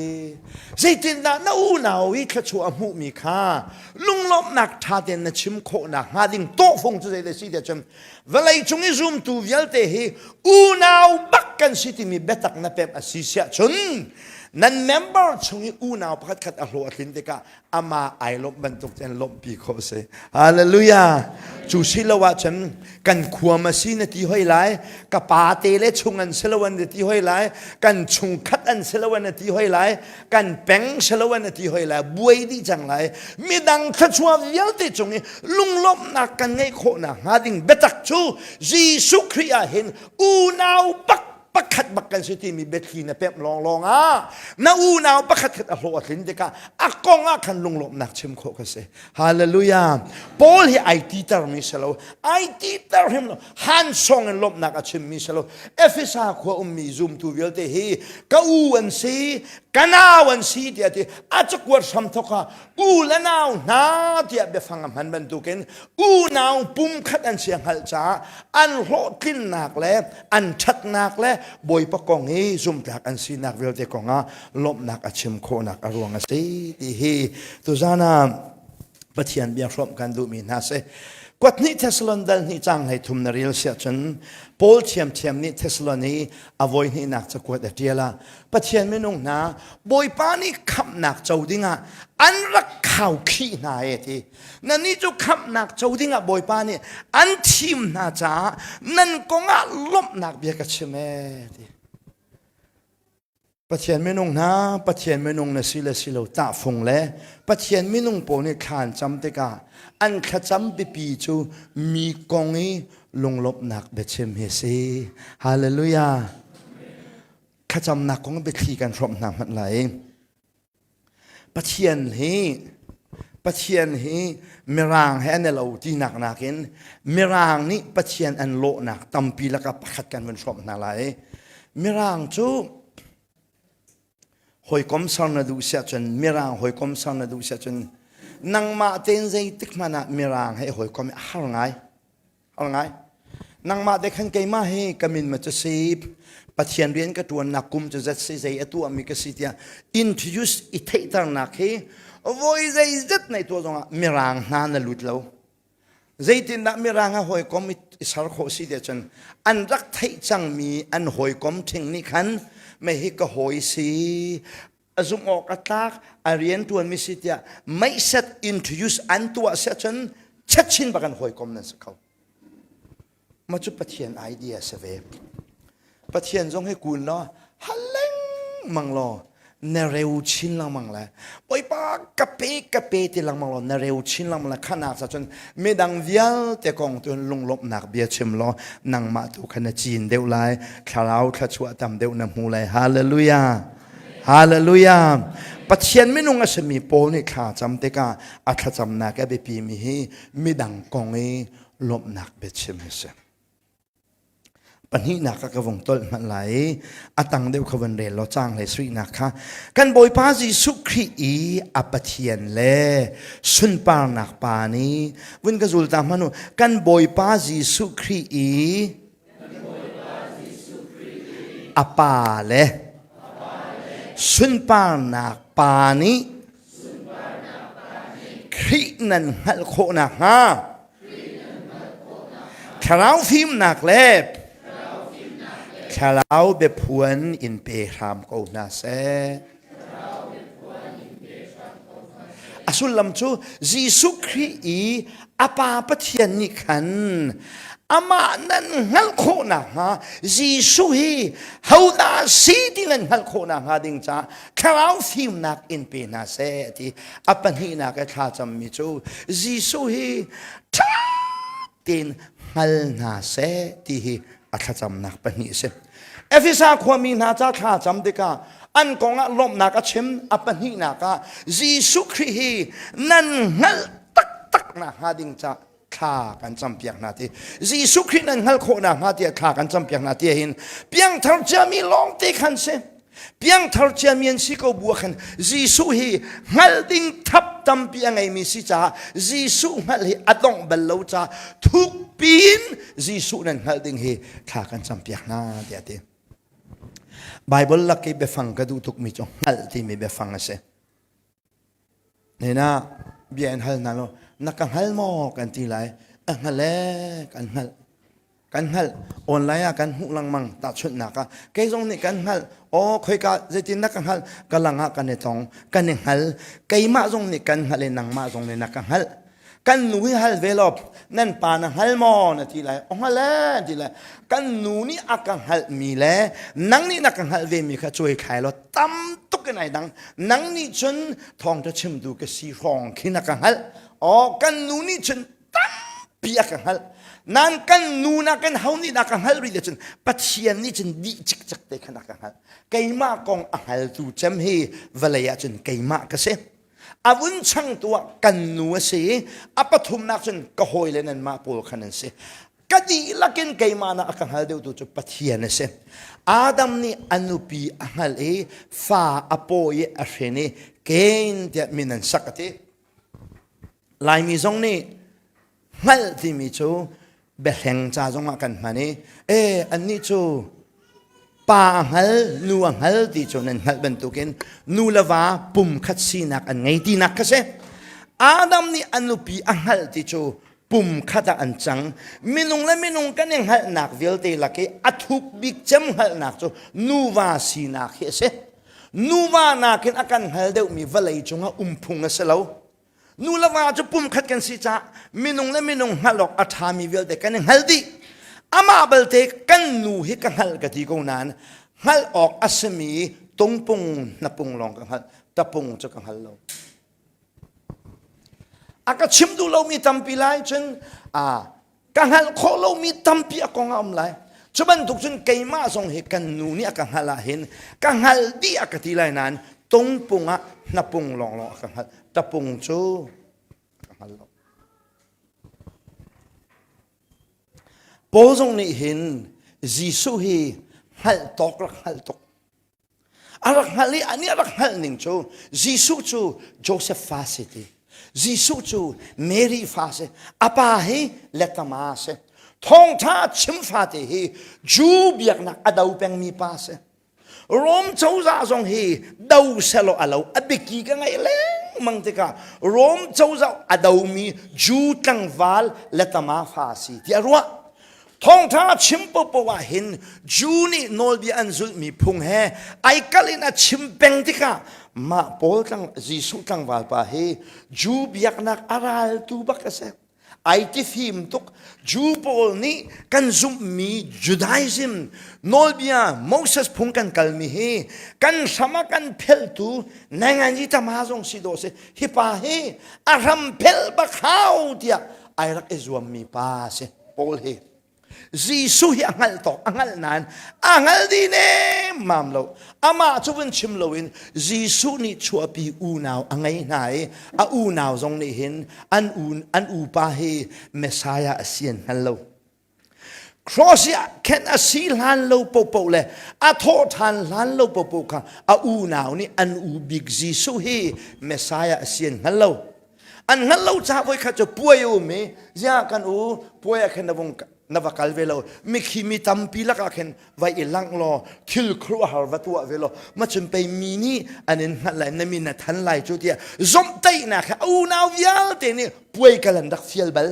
Zeitindah na unau i thluachuah a hmuhmi kha lunglawmhnak ṭha tein na chim khawhnak hnga ding tawhfung cu zeidah si tiah cun vawlei cung i zumtu vialte hi unau bak kan si timi biatak na pemh a si siah cun Nan member chung i unau pakhat khat a hlawh a tlin tikah amah ai lawmh bantuk tein lawmhpi khawh a si. Hallelujah. Cu si lo ahcun kan khua ma si na ti hoi lai, ka pa te le chung an si lo an ti hoi lai, kan chungkhat an si lo an ti hoi lai, kan peng si lo an ti hoi lai, buai dih cang lai. Midang thluachuah vialte cung i lunglawmhnak kan ngeih khawhnak hnga ding biatak cu Jesuh Khrih ah hin unau bak pakhat bak kan si timi biathli na pemh lawnglawng ah na unau pakhat khat a hlawh a tlin tikah a kong ah khan lunglawmhnak chim khawh ka si hallelujah Paul hi ai titer mi si lo ai titer hrim lo han song in lawmhnak a chim mi si lo Efesa khua ummi zumtu vialte hi ka u an si ka nau an si tiah ti a cakuat hram thok ah u le nau hna tiah biafang a hman bantukin unau pumkhat an si a hngalh caah an hlawhtlinnak le an ṭhatnak le Bawipa kong i zumtlak an sinak vialte kongah lawmhnak a chim khawhnak a ruang a si ti hi tuzan ah Pathian bia hrawmh kan duhmi hna si. Kuat hnih Thessalon dal hnih cang hlei thum na rel siah cun Paul thiamthiam nih Thessalon i a voi hnihnak cakuat a ṭial ah Pathian minung hna Bawipa nih khamhnak co dingah an rak khaukhih hna e ti. Nannih cu khamhnak co dingah Bawipa nih an thim hna caah nan kongah lawmhnak bia ka chim e ti. Pathian minung hna, Pathian minung na si le si lo tahfung le Pathian minung pawl nih thla an cam tikah an thlacam biapi cu mi kong i lunglawmhnak biachim hi a si. Hallelujah. Thlacamnak kong biathli kan hrawmh hna hmanh lai. Pathian hi Pathian hi Mirang he an i lo tinak nakin Mirang nih Pathian an lawhnak tampi lakah pakhat kan vun hrawmh hna lai. Mirang cu hawikom ser na duh siah cun Mirang hawikom ser na duh siah cun nangmah tein zeitik hmanh ah Mirang he hawikom a har ngai. Al ngai. Nangmah te khan keimah hi ka min ma cu si Pathian rian ka ṭuannak kum cu zat si zei a tuahmi ka si tiah introduce i theihternak hi voi zeizat nei tuah zongah mirang hna na lut lo. Zeitindah mirang a hawikom i ser khawh si tiah cun an rak theih cangmi an hawikom ṭhing nih khan mei hi ka hawi si a zumh awk a tlak a rian ṭuanmi si tiah meihset introduce an tuah si ahcun chatchin bak an hawikom nan si kho ma cu Pathian idea si ve Pathian zong hi kun law hal lengmang law na reu chin lengmang le Bawipa ka pe ka pe ti lengmang law na reu chin lengmang le khanak sa cun midang vialte kong tu lunglawmhnak bia chim law nangmah tu kha na cin deuh lai thlarau thluachuah tam deuh na hmu lai hallelujah Hallelujah. Pathian minung a simi Paul nih thla cam tikah a thlacamnak a biapimi hi midang kong i lawmhnak biachim hi si. Pahnihnak ah ka vung tolh hmanh lai i a tang deuh kha van rel law cang hlei suinak kha kan Bawipa Jesuh Khrih i a Pathian le sunparnak Pa nih vun ka zul ta hmanh u kan Bawipa Jesuh Khrih i A pa le sunparnak pa nih Khrih nan hngalh khawh nakhnga thlarau fimnak le thlarau biaphuan in pe hram ko hna seh. A sullam cu Jesuh Khrih i a Pa Pathian nih khan amah nan hngalh khawh nakhnga Jesuh hi hodah si ti nan hngalh khawh nakhnga ding caah thlarau fimnak in pe hna seh ti a pahnihnak i thlacammi cu Jesuh hi ṭha tein hngal hna seh ti hi a thlacamnak pahnih a si. Efesa khuami hna ca thla cam tikah an kong ah lawmhnak a chim a pahnihnak ah Jesuh Khrih hi nan hngalh taktak nakhnga ding ca thla kan campiak hna ti Jesuh Khrih nan hngalh khawh nakhnga tiah thla kan campiak hna ti hin piangthar ciami lawngte khan si piangthar ciami an si ko bu ah khan Jesuh hi hngalh ding thap tampi a ngeimi si caah Jesuh hngalh hi a dongh bal lo caah thuk piin Jesuh nan hngalh ding hi thla kan campiak hna tiah a ti. Bible lak i biafang ka duh tukmi cu hngalh timi biafang a si. Nena bia in hal hna law na ka hngal maw kan ti lai. A hngal e kan hngalh. Kan hngalh. Online ah kan hmuh lengmang tahchunhnak ah kei zong nih kan hngalh. Aw khoika zeitin na ka hngalh ka lang ah kan i tong kan i hngal. Keimah zong nih kan hngalh i nangmah zong nih na ka hngalh. Kan nu hi hal ve law nan pa na hngal maw na ti lai o hngal e ti lai kan nu nih a ka hngalh mi le nang nih na ka hngalh ve mi kha cuai thlai law tam tuk in ai dang nang nih cun thawngtha chimtu ka si hrawng khi na ka hngalh o kan nu nih cun tampi a ka hngalh nan kan nu na kan ho nih na ka hngalh rih le cun Pathian nih cun dih cikcek te khan a ka hngalh keimah kong a hngaltu cem hi vawlei ah cun keimah ka si A vun changtu ah kan nu a si i a pathumnak cun ka hawile nanmah pawl khan an si. Ka dihlak in keimah nak a ka hngal deuhtu cu Pathian a si. Adam nih a nupi a hngalh i fa a pawi i a hrin i Cain tiah min an sak a ti. Laimi zong nih hngalh timi cu biahleng ca zongah kan hman i e annih cu pa a hngal nu a hngal ti cu nan hngalh bantukin nu le va pum khat sinak an ngei tinak kha si Adam nih a nupi a hngalh ti cu Pum khat ah an cang. Minung le minung kan i hngalhnak vialte lak i a thuk bik cem hngalhnak cu nuva sinak hi a si. Nuva nakin a kan hngal deuhmi vawlei cungah um phung a si lo. Nu le va cu pumkhat kan si caah minung le minung hngalh awk a ṭhami vialte kan i hngal dih. Amah balte kan nu hi ka hngalh ka ti ko nain hngalh awk a simi tungpung hnapung lawng ka hngalh tapung cu ka hngal lo. A ka chim duh lomi tampi lai cun a ka hngalh khawh lomi tampi a kong a um lai. Cu bantuk cun keimah zong hi kan nu nih a ka hngalh ahhin ka hngalh dih a ka ti lai nain tungpung ah hnapung lawnglawng a ka hngalh. Tapung cu a ka hngal lo. Paul zong nih hin Jesuh hi hngalh tawk rak hngalh tuk. A rak hngalh i anih a rak hngalh ning cu Jesuh cu Joseph fa si ti. Jesuh cu Mary fa si. A pa hi letama si. Thawngṭha chim fate hi Jew biaknak a do pengmi pa si. Rom cozah zong hi do selaw a lo a biaki ka ngaih lengmang tikah Rom cozah a domi Jew tlangval letama fa si ti a ruah. Thawngṭha chim popo ah hin Jew nih nawlbia an zulhmi phung he ai kalh in a chim peng tikah mah Paul tlang Jesuh tlangval pa hi Jew biaknak a raltu bak a si. Ai ti fim tuk. Jew pawl nih kan zumhmi Judaism nawlbia Moses phung kan kalmi hi kan hram ah kan pheltu nangan tama zong si dawh si hi pa hi a hram phel bak hau tiah ai rak i zuammi pa si. Paul hi Jesuh hi a hngalh tawk a hngalh nain a hngal dih nemmam lo amah cu vun chim loin Jesuh nih chuahpi unau a ngei hna i a unau zong nih hin an u an upa hi Messiah a si an hngal lo cross i khenh a si hlan lo popo le a thawh ṭhan hlan lo popo kha a unau nih an u bik Jesuh hi Messiah a si an hngal lo An hngalh lo caah voikhat cu puai a um i ziah kan u puai ah khin na vung na va kal ve lo mikhi mi tampi lakah khin vai i langh law thil khuaruahhar va tuah ve law macun pei mi nih an in hngalh lai na min na than lai cu tiah zomhtaihnak he a unau vialte nih puai kal an rak fial bal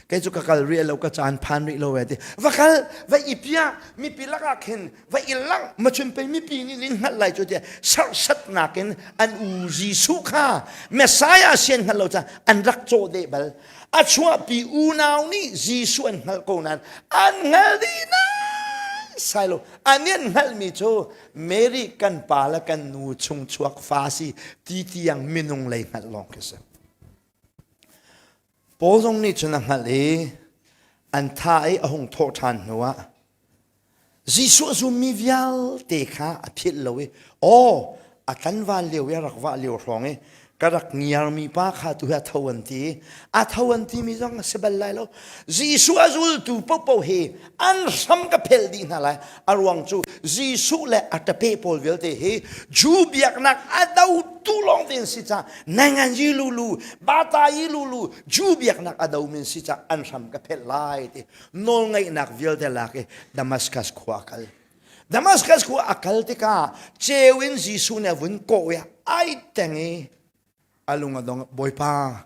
Kei cu ka kal rih lo ka caan phan rih lo e ti. Va kal va i piah mipi lakah khin va i langh machun pei mipi nih nin hngalh lai cu tiah serhsatnak in an u Jesuh kha Messiah si an hngalh lo caah an rak cawh deh bal. A chuahpi unau nih Jesuh an hngalh ko nain an hngal dih sai lo. An an hngalhmi cu Mary kan pa le kan nu chung chuak fa si ti tiang minung lei hngalh lawng khi si. Paul zong nih cun a hngalh i an tha i a hung thawh ṭhan hnuah Jesuh a zummi vialte kha a philh lo i aw a tlanval lio i a rak vah lio hrawng i ka rak ngiarmi pa kha tu hi a tho an ti a tho an timi zong a si bal lai lo Jesuh a zultu paohpaoh hi an hram ka phelh dih hna lai a ruang cu Jesuh le a ṭape pawl vialte hi Jew biaknak a dotu lawng te an si caah nangan yi lulu bata yi lulu Jew biaknak a do min si caah an hram ka phelh lai ti nawlngeihnak vialte lak i Damascus khua a kal Damascus khua a kal tikah ceu in Jesuh nih a vun kawh i ai teng i a lung a dong Bawipa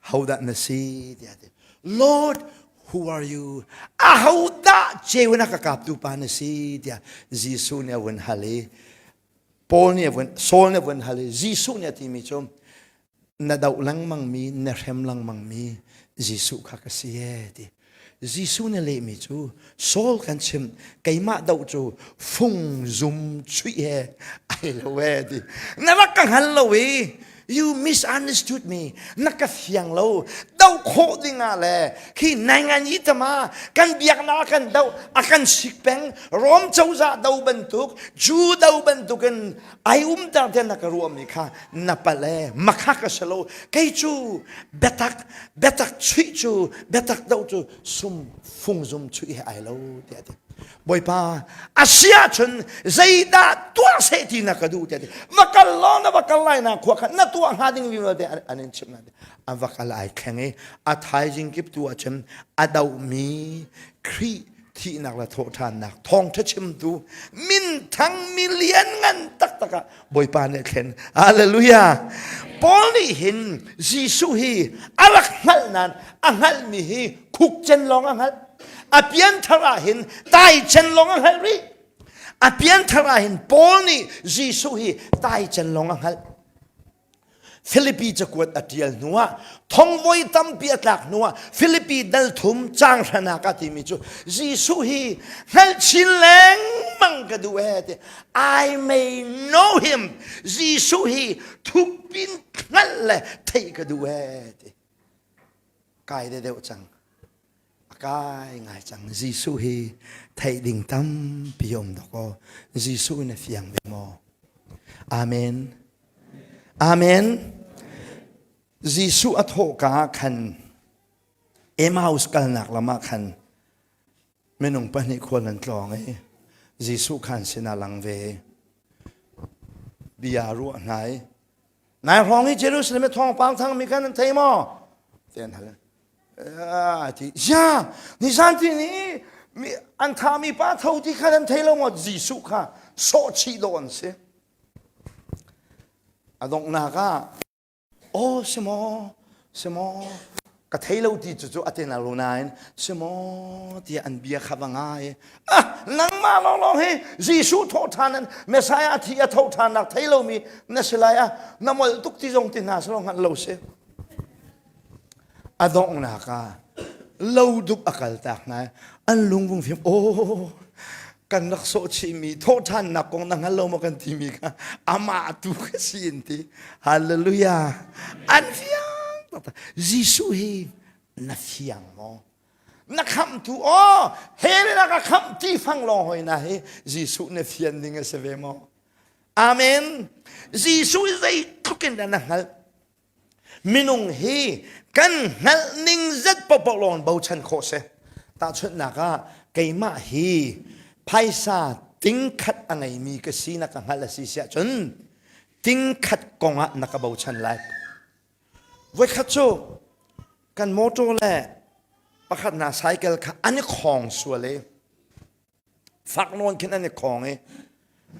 hodah na si tiah ti Lord who are you ahodah ceu in a ka kaptu pa na si tiah Jesuh nih a vun hal i Paul nih a vun Saul nih a vun hal i Jesuh nih a timi cu na doh lengmangmi na hrem lengmangmi Jesuh kha ka si e ti Jesuh nih lehmi cu Saul kan chim keimah doh cu fung zum chuih he ai lo e ti na rak ka hngal lo i you misunderstood me na ka fiang lo do khawh ding ah le khi nai ngan yi tama kan biaknak kan do a kan sik peng Rom cozah do bantuk Jew do bantuk in ai umter te na ka ruahmi kha na palh e makha ka si lo kei cu biatak biatak chuih cu biatak do cu sum fungzum chuih he ai lo tiah ti Bawipa a si ahcun zeidah tuah seh ti na ka duh tiah ti va kal law na va kal lai na khua kha na tuah hnga ding vialte an in chimh na an va kal ai thleng i a thaizing kip tu ahcun a dohmi Khrih thihnak le thawhṭhannak thawngṭha chimtu min minthang mi lianngan taktak ah Bawipa nih a thlen. Hallelujah. Paul nih hin Jesuh hi a rak hngalh nain a hngalhmi hi khukcen lawng a hngalh. A pianthar ah hin taicen lawng a hngalh rih. A pianthar ah hin Paul nih Jesuh hi taicen lawng a hngalh. Filipi cakuat a ṭial hnuah thongvoi tampi a tlak hnuah Filipi dal thum caang hranak ah timi cu Jesuh hi hngalh chin lengmang ka duh ee ti I may know him Jesuh hi thukpin hngalh le theih ka duh ee ti kai de deuh cang a kai ngai cang Jesuh hi theih ding tampi um dok aw Jesuh na fiang ve maw Amen Amen. Jesuh a thawhka ah khan Emmaus kalnak lam ah khan minung pahnih khual an tlawng i Jesuh khan sinah lang ve. Bia ruah hna i nai hrawng i Jerusalem i thawngpang thangmi khan an thei maw? Ti an hal. Ti ya nizan ti ni an thami pa tho ti khan an thei lo maw? Jesuh kha sawh chih dawh an si. A donghnak ah aw si maw si maw ka thei lo ti cu cu a ti na lo nain si maw tiah an bia kha va ngai ah nangmah lawnglawng hi Jesuh thawhṭhan an Messiah a thi a thawhṭhannak thei lomi na si lai ah na molh tuk ti zong ti hna selaw hngalh lo si A donghnak ah lo dup a kaltak hna an lung vung fim aw kan rak sawh chihmi thawhṭhannak kong na hngal lo maw kan timi kha amah tu ka si in ti hallelujah an fiang taktak Jesuh hi na fiang maw na khamhtu aw he na ka khamh ti fang lawng hoi na hi Jesuh na fian ding a si ve maw Amen Jesuh zeitluk in dah na hngalh Minung hi kan hngalh ning zet paohpaoh lawng bochan khawh si. Tahchunhnak ah keimah hi phaisa tingkhat a ngeimi ka si na ka hngalh a si siah cun tingkhat kong ah na ka bochan lai. Voikhat cu kan motor le pakhat hna cycle kha an i khawng sual i fak nawn khin an i khawng i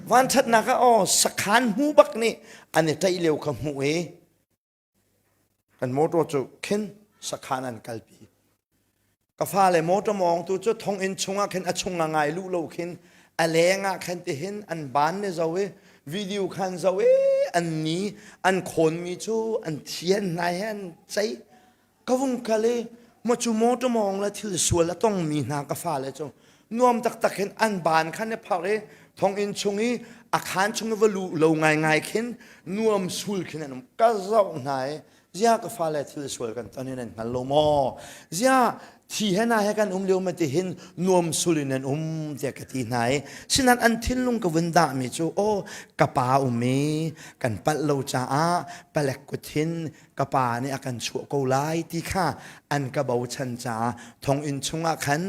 vanṭhatnak ah aw sakhan hmu bak nih an i ṭaih lio kha hmuh i kan motor cu khin sakhan an kalpi ka fale motor mawngtu cu thonginn chungah khin a chung a ngai luh lo khin a leng ah khan tihin an ban ne zo i video khan zo i an ni an khawnmi cu an thian hna he an cei Ka vung kal i maw cu mawṭaw mawng le thil sual a tongmi hna ka fale cu nuam taktak hin an baan khan i pharh i thonginn chung i a khaan chung i va luh lo ngaingai khin nuam sul khin an um. Ka zoh hna i ziah ka fale thil sual kan ton in an hngal lo maw? Ziah thi he na he kan um lio ma ti hin nuam sul in an um tiah ka ti hna i sinan an thinlung ka vun dahmi cu aw ka pa um i kan palh lo caah palek kut hin ka pa nih a kan chuah ko lai ti kha an ka bochan caah thonginn chungah khan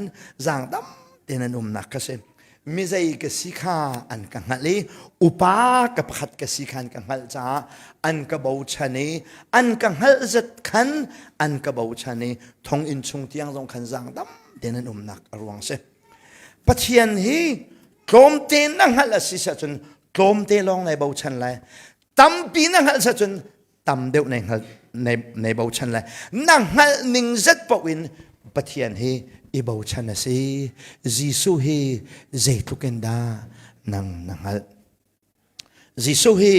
zaangdam tein an umnak ka si mizei ka si kha an ka hngalh i upa ka pakhat ka si kha an ka hngalh caah an ka bochan i an ka hngalh zat khan an ka bochan i thonginn chung tiang zong khan zaangdam tein an umnak a ruang si Pathian hi tlawmte na hngalh a si cun tlawmte lawng nai bochan lai tampi na hngalh cun tam deuh nei hngal nei bochan le na hngalh ning zet paoh in Pathian hi i bochan a si Jesuh hi zeitluk in dah nang na hngalh Jesuh hi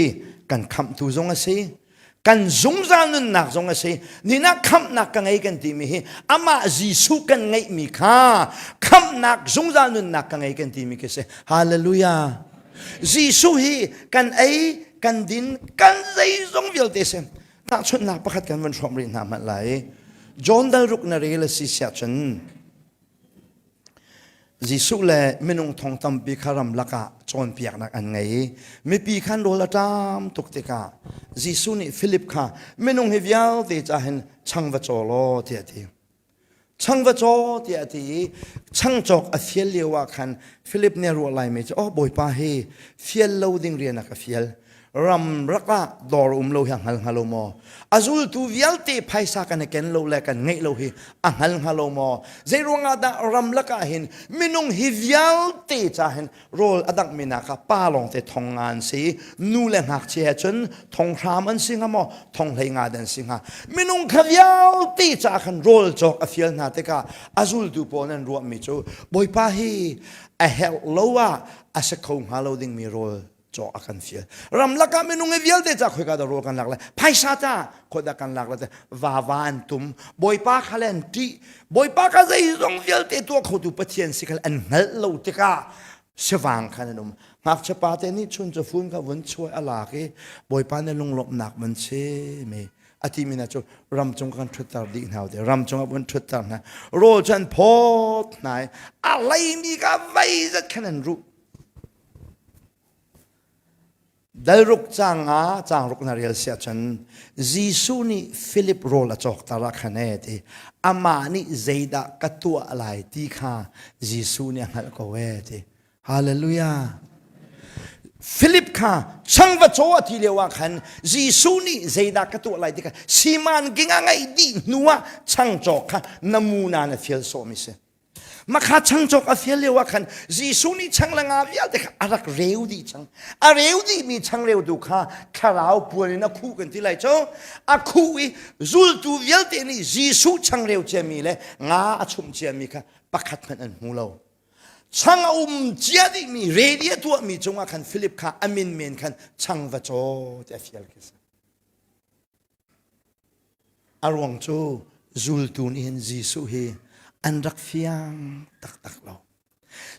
kan khamhtu zong a si kan zungzal nunnak zong a si nina khamhnak ka ngei kan timi hi amah Jesuh kan ngeihmi kha khamhnak zungzal nunnak ka ngei kan timi khi si hallelujah Jesuh hi kan ei, kan din, kan zeizong vialte si. Tahchunhnak pakhat kan van hrawm rih hna hmanh lai. John dal ruk na rel a si siah cun Jesuh le minung thong tampi kha ramlak ah cawnpiaknak an ngei i mipi khan rawl a ṭam tuk tikah Jesuh nih Philip kha minung hi vialte ca hin chang va caw law tiah a ti. Changva caw tiah a ti i changcawk a fial lio ah khan Philip nih a ruah laimi cu oh Bawipa hi fial lo ding rian a ka fial. Ram rak ah dawr um lo hi a hngal hnga lo maw? A zultu vialte phaisa kan i ken lo le kan ngeih lo hi a hngal hnga lo maw? Zei ruangah dah ram lakah hin minung hi vialte ca hin rawl a dangh mi nak ah pa lawng te thong nga an si, nu le ngakchia he cun thong hram an si hnga maw? Thong hlei nga an si hnga. Minung kha vialte ca khan rawl cawk a fial hna tikah a zultu pawl an ruahmi cu Bawipa hi a herh lo ah a si kho hnga lo dingmi rawl cawk a kan fial. Ramlak ah minung i vialte ca khoika dah rawl kan lak lai? Phaisa ta khodah kan lak lai? Vava an tum. Bawipa kha le an ṭih. Bawipa kha zeizong vialte tuah khotu Pathian si kha an hngalh lo tikah sivang khan an um. Ngakchia pa te nih chun cu fun kha vun chuai a lak i Bawipa nih lunglawmhnak vun chim i a timi hna cu ram cung kan ṭhutter dih hna te ram cungah vun ṭhutter hna rawl cu an phawt hna i a leimi kha vei zat khan an ruh Dalruk caang ah caangruk na rel si ahcun Jesuh nih Philip rawl a cawkter ah khan ee ti amah nih zeidah ka tuah lai ti kha Jesuh nih a hngalh ko ee ti. Hallelujah. Philip kha changva caw a ti lio ah khan Jesuh nih zeidah ka tuah lai ti kha siman ging a ngeih dih hnu ah changcawk kha namuna na fial sawhmi si. Makha changcawk a fial lio ah khan Jesuh nih chang le nga vialte kha a rak reu dih cang. A reu dihmi changreu tu kha thlarau puan in a khuh kan ti lai cu. A khuh i zultu vialte nih Jesuh changreu ciami le nga a chumh ciami kha pakhat hmanh an hmu lo. Chang a um cia dihmi ready a tuahmi cungah khan Philip kha a min men khan chang va caw ti a fial khi si. A ruang cu zultu nih hin Jesuh hi an rak fiang taktak lo.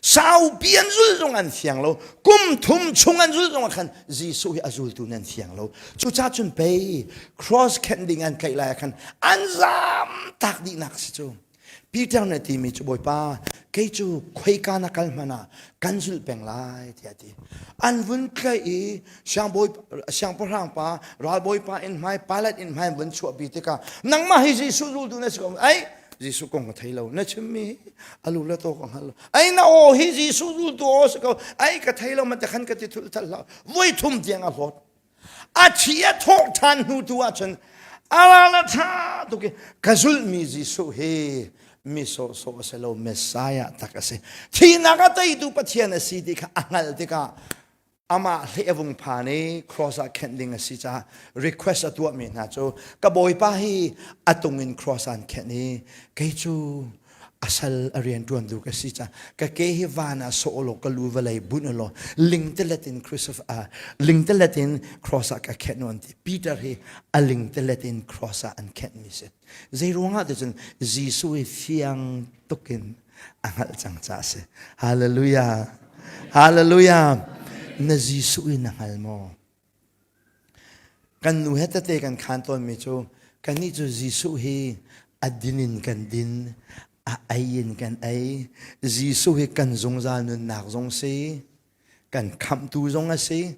Saupi an zul zong an fiang lo. Kum thum chung an zul zong ah khan Jesuh hi a zultu nih an fiang lo. Cucaah cun pei cross khenh ding an tlaih lai ah khan an zam tak dihnak si cu. Peter nih a timi cu Bawipa kei cu khoika na kal hmanh ah kan zulh peng lai tiah a ti. An vun tlaih i siangpahrang pa ralbawipa inn hmai Pilate inn hmai vun chuahpi tikah nangmah hi Jesuh zultu na si ko ai Jesuh kong ka thei lo na chimmi a lu le taw ka hngal lo ai na aw hi Jesuh zultu aw si ko ai ka thei lo ma te khan ka ti thul thal hlah voi thum tiang a hlawt a thi a thawh ṭhan hnu tu ahcun a ral a ṭha tuk i ka zulhmi Jesuh hi mi sawhsawh a si lo Messiah tak a si thihnak a teitu Pathian a si ti kha a hngalh tikah amah hlei a vung phan i cross ah khenh ding a si caah request a tuahmi hna cu ka bawipa hi a tung in cross an khenh i kei cu a sal a rian ṭuantu ka si caah ka ke hi van ah sawh law ka lu vawlei bunh law lingtelet in Christopher lingtelet in cross ah ka khenh an ti Peter hi a lingtelet in cross ah an khenh mi si zei ruangah ti cun Jesuh hi fiang tukin a hngalh cang caah si hallelujah hallelujah na Jesuh hi na hngal maw Kan nu he tete kan khaan tawnmi cu kannih cu Jesuh hi a din in kan din, a ei in kan ei. Jesuh hi kan zungzal nunnak zong si, kan khamhtu zong a si,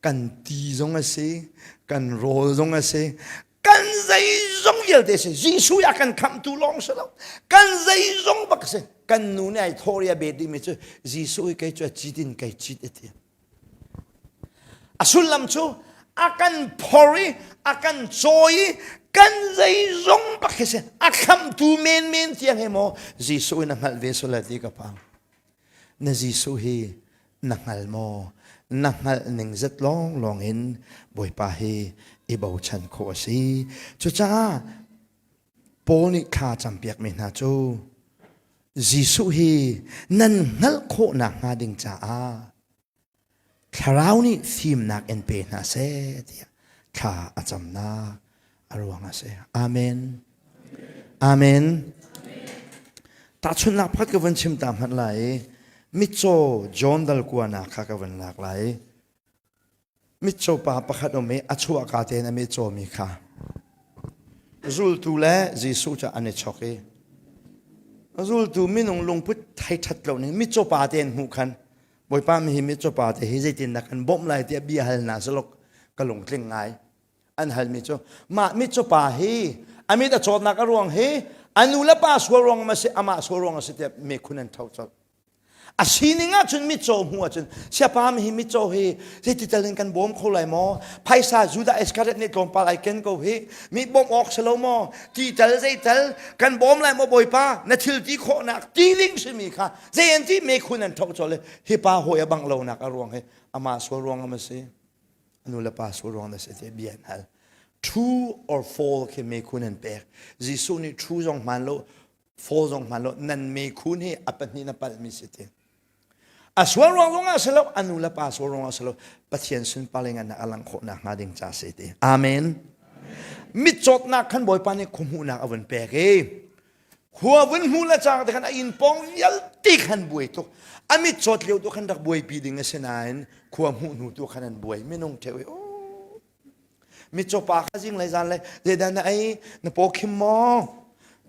kan ti zong a si, kan rawl zong a si, kan zeizong vialte si. Jesuh a kan khamhtu lawng si lo. Kan zeizong bak si. Kan nu nih ai thawh i a bet dihmi cu Jesuh hi kei cu a cit in kei cit a ti. A sullam cu a kan phor i a kan cawi i kan zeizong bak hi si a khamhtu menmen tiang he maw Jesuh in a hngalh ve sual ti ka phang. Na Jesuh hi na hngal maw? Na hngalh ning zat lawnglawng in Bawipa hi i bochan khawh a si. Cucaah Paul nih thla campiakmi hna cu Jesuh hi nan hngalh khawh nakhnga ding caah Thlarau nih fimnak in pe hna seh tiah thla a camnak a ruang a si. Amen. Amen. Tahchunhnak pakhat ka vun chim ta hmanh lai i mitcaw John dal kuanak kha ka vun lak lai. Mitcaw pa pakhat um i a chuahka tein a mitcawmi kha zultu le Jesuh cu an i chok i zultu minung lungput thei ṭhat lo ning mitcaw pa te an hmuh khan Bawipa mi hi mitcaw pa te hi zeitin dah kan bawmh lai tiah bia hal hna selok ka lungtling ngai an halmi cu mah mitcaw pa hi a mit a cawtnak a ruang hi a nu le pa sual ruang ma si amah sual ruang a si tiah mekhun an tho colh. A sining ahcun mitcaw hmuh ahcun siapa hi mitcaw hi zeiti tal in kan bawm kho lai maw? Phaisa Judah Iskariot nih tlawmpal ai ken ko hi. Mi bawmh awk si lo maw? Ti tal zei tal kan bawm lai maw Bawipa? Na thil ti khawhnak ti ding simi kha zei an ti mekhun an tho chol hi pa hawi a bang lonak a ruang hi amah sual ruang am a si. Nu le pa sual ruang na si ti bia an hal. True or false khi mekhun an pek. Jesuh nih true zong hmaan lo fall zong hman lo nan mekhun hi a pahnih na palhmi si ti a sual ruang zong ah si lo a nu le pa sual ruang ah si lo Pathian sunpar in a lang khawh nak hnga ding ca si ti amen mitcawtnak khan Bawipa nih khuahmuhnak a vun pek i khua vun hmu le cang te khan a inn pawng vialte khan buai tuk a mitcawt lio tu khan rak buaipi ding a si nain khua hmuh hnu tu khan an buai minung theu i oh Mitcaw pa kha zinglei zanlei zeidah na ei na paw khim maw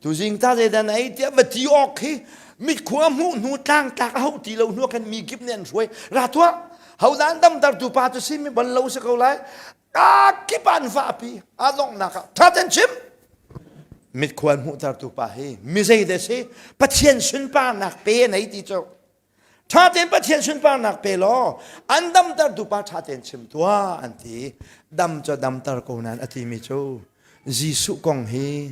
tuzing ta zeidah na ei tiah va ti awk khi mitkhua hmuh hnu tlangtlak a hauh ti lo hnu khan mi kip nih an hruai ra tuah hodah an damtertu pa cu si mi bal lo si ko lai ka kip an vahpi a donghnak ah tha ten chim mitkhua hmuhtertu pa hi mi zei dah si Pathian sunparnak pe nei ti cu Ṭha tein Pathian sunparnak pe law an damtertu pa ṭha tein chim tuah an ti. Dam cu damter ko nain a timi cu Jesuh kong hi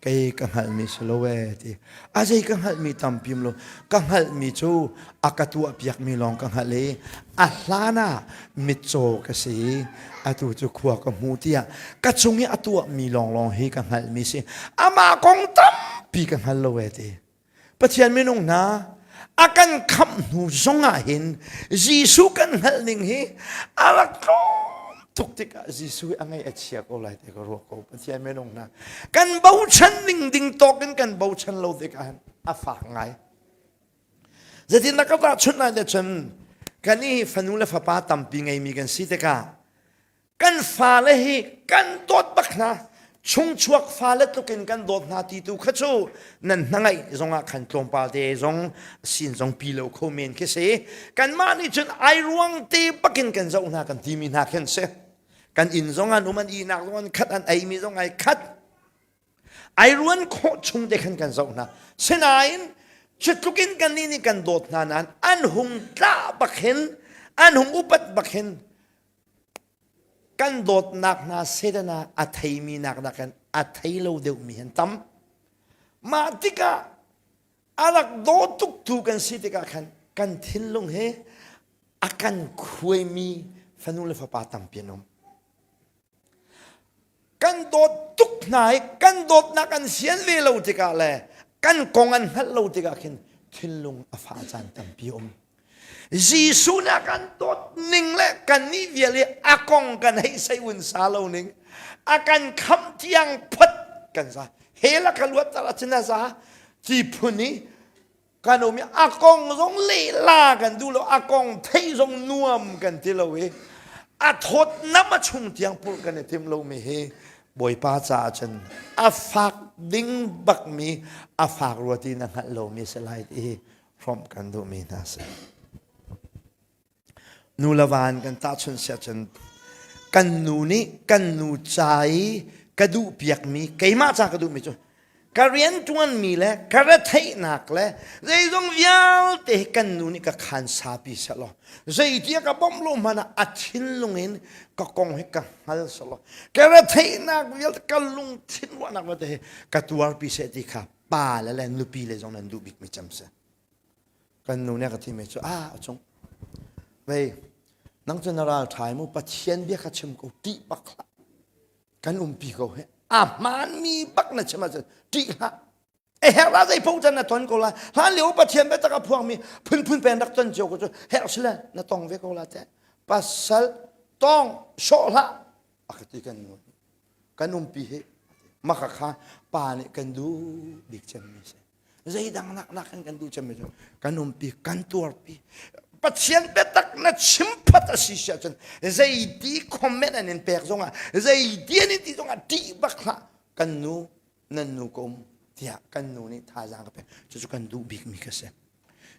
kei ka hngalhmi si lo ee ti. A zei ka hngalhmi tampi lo. Ka hngalhmi cu a ka tuahpiakmi lawng ka hngalh i a hlan ah mitcaw ka si atu cu khua ka hmu tiah ka cung i a tuahmi lawnglawng hi ka hngalhmi si. Amah kong tampi ka hngal lo ee ti. Pathian minung hna a kan khamh hnu zong ah hin Jesuh kan hngalh ning hi a rak tlawm tuk tikah Jesuh hi a ngaih a chia ko lai ti ka ruah ko Pathian minung hna kan bochan ning ding tawk in kan bochan lo tikah hin a fak ngai zeitin na ka tahchunh lai te cun kan i fanu le fapa tampi ngeimi kan si tikah Kan fale hi kan dawt bak hna. Chungchuak fale tluk in kan dawt hna ti tu kha cu nan hnangaih zongah khan tlawmpal te zong sin zong pi lo kho men khi si. Kanmah nih cun ai ruang te bakin kan zoh hna kan timi hna khin si. Kan inn zong an um an ihnak zong an khat an eimi zong ai khat. Ai ruan khawh chung te khan kan zoh hna. Sinain cutluk in kannih nih kan dawt hna nain an hung tlah bak hin an hung upat bak hin Kan dawtnak hna Satan ah a theimi nak nakin a thei lo deuhmi an tam. Mah tikah a rak daw tuktu kan si tikah khan kan thinlung he a kan khuaimi fanu le fapa tampi an um. Kan dawt tuk hna i kan dawtnak an sian ve lo tikah le kan kong an hngalh lo tikah khin thinlung a fah caan tampi a um. Jesuh nih a kan dawt ning le kannih vial i a kong kan hei sei un sa lo ning a kan khamh tiang phot kan za hell a ka luat tar achin a za ti phun i kan um i a kong zong lehla kan duh lo a kong theih zong nuam kan ti lo i a thawt nam a chung tiang purh kan i tim lo mi hi Bawipa caah cun a fak ding bak mi a fak rua ti na hngalh lo mi si lai ti hrawmh kan duhmi hna si. Nu le van kan tahchunh siah cun kan nu nih kan nu ca i ka duh piakmi keimah ca ka duhmi cu ka rianṭuanmi le ka retheihnak le zeizong vialte hi kan nu nih ka khan sapi sehlaw zeitia ka bawmh lo hmanh ah a thinlung in ka kong hi ka hngal sehlaw ka retheihnak vialte ka lungthin ruahnak vialte hi ka tuarpi seh ti kha pa le le nupi le zong nan duh bikmi cem si kan nu nih a ka timi cu ah a cung vei nang cu na ral ṭhai mu pathian bia kha chim ko ṭih bak hlah kan umpi ko he a hmaanmi bak na chim ahcun ṭih hlah e herh ah zei paoh can na ton ko lai hlan lio pathian biatak a phuangmi phunphun pen rak ton cio ko cu herh sile na tong ve ko la te pasal tong sawh hlah a ka ti kan nu Kan umpi hi maka kha pa nih kan duh bik cemmi si. Zeidang nak nak kan kan duh cemmi cu kan umpi, kan tuarpi. Pathian biatak na chim phat a si si ahcun zeiti comment an in pek zongah zeiti an in ti zongah ṭih bak hlah kan nu nan nu ka um tiah kan nu nih thazaang ka pek cucu kan duh bikmi ka si.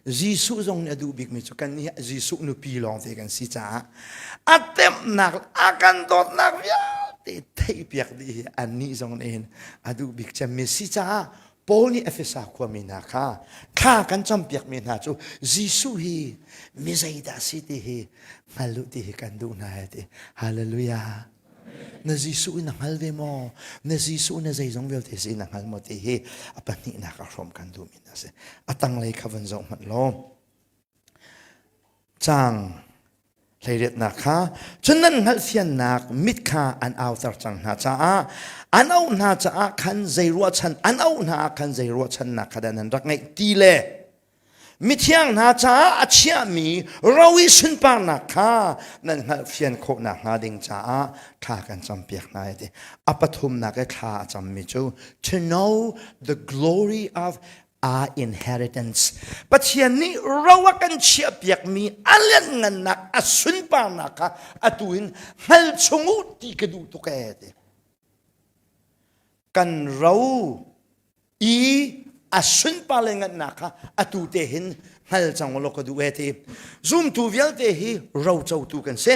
Jesuh zong nih a duh bikmi cu kan nih Jesuh nupi lawngte kan si caah a temhnak a kan dawtnak vialte theihpiak dih hi annih zong nih hin a duh bik cemmi si caah. Paul nih Efesa khuami hna kha thla kan campiakmi hna cu Jesuh hi mi zeidah si ti hi hngal u ti hi kan duh hna ti. Hallelujah. Na Jesuh in na hngal ve maw? Na Jesuh na zeizong vialte si na hngal maw ti hi a pahnihnak a hrawm kan duhmi hna si. A tanglei kha van zoh hmanh law. Caang hleiriatnak kha cun nan hngalhfiannak mit kha an auter cang hna caah an auh hna caah khan zei ruahchan an auh hna ah khan zei ruahchannak kha dah nan rak ngeih ti le mithiang hna caah a chiahmi ro i sunparnak kha nan hngalhfian khawh nakhnga ding caah thla kan campiak hna ti a pathumnak i thla a cammi cu to know the glory of our inheritance. Pathian nih ro a kan chiahpiakmi a lianngannak a sunparnak kha atu in hngal chung u ti ka duh tuk ee ti. Kan ro i a sunpar le ngannak kha atu te hin hngal cang u law ka duh ee ti. Zumtu vialte hi rocotu kan si.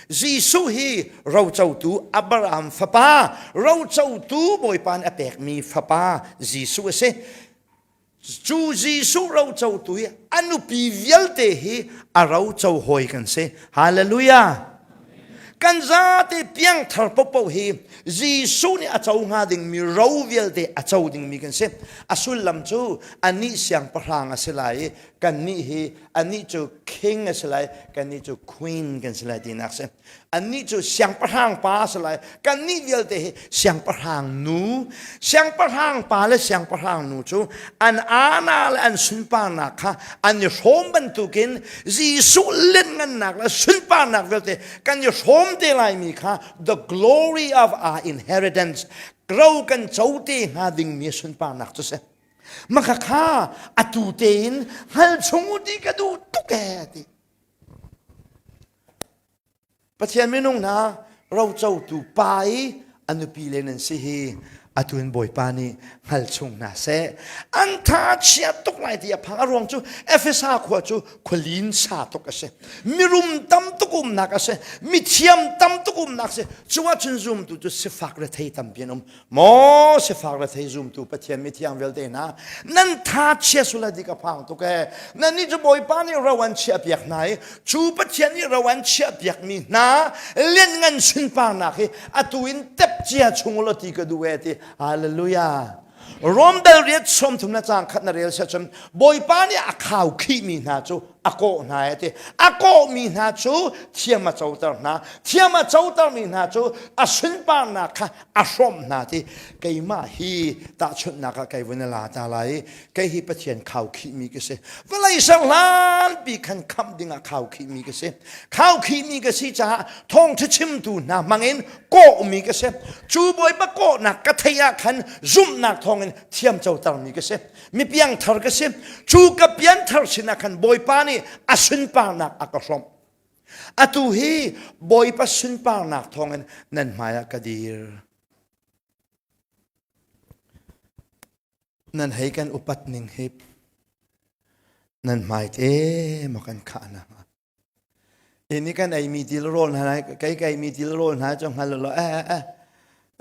Jesuh hi rocotu Abraham fapa, rocotu Bawipa nih a pekmi fapa Jesuh a si. Cu Jesuh rocotu hi a nupi vialte hi a roco hawi kan si. Hallelujah! Kan zate piangthar popo hi Jesuh nih a co hnga dingmi ro vialte a co dingmi kan si. A sullam cu anih siangpahrang a si lai i kannih hi anih cu king a si lai kannih cu queen kan si lai tinak si annih cu siangpahrang pa a si lai kannih vialte hi siangpahrang nu siangpahrang pa le siangpahrang nu cu an ana le an sunparnak kha an i hrawm bantukin Jesuh lianngannak le sunparnak vialte kan i hrawm te laimi kha the glory of our inheritance ro kan co te hnga dingmi sunparnak cu si Maka kha atu tein hngal chung u ti ka duh tuk ee ti. Pathian minung hna rocotu pa i a nupi le nan si hi atu in Bawipa nih hngal chung hna seh. An tha chia tuk lai ti a phang. A ruang cu Efesa khua cu khualin sa tuk a si. Mirum tam tuk umnak a si. Mithiam tam tuk umnak a si. Cu ahcun zumtu cu sifak rethei tampi an um. Maw sifak rethei zumtu Pathian mithiang vialte hna nan tha chia sula dik a phang tuk ee nan nih cu Bawipa nih ro an chiah piak hna i cu Pathian nih ro an chiah piak mi hna lianngan sunparnak hi atu in tep cia chung law ti ka duh ee ti hallelujah Rom dal riat sawm thum na cang khat na rel sia cun Bawipa nih a khau khih mi hna cu a kawh hna e ti a kawh mi hna cu thiam a coter hna thiam a coter mi hna cu a sunparnak kha a hrawmh hna ti keimah hi tahchunhnak ah kei vun la ta lai kei hi Pathian khaukhih mi ka si vawlei ser hlanpi khan khamh dingah khaukhih mi ka si khaukhih mi ka si caah thawngṭha chimtu hna hmangin kawh mi ka si cu Bawipa kawhnak ka theih ah khan zumhnak thawngin thiam coter mi ka si mi piangthar ka si cu ka pianthar sinah khan Bawipa nih a sunparnak a ka hrawmh Atu hi Bawipa sunparnak thawngin nan hmaiah ka dir. Nan hei kan upat ning hi nan hmai te maw kan khah na hnga. Ini kan ei mi til rawl hna kei ka ei mi til rawl hna cu hngal lo eh eh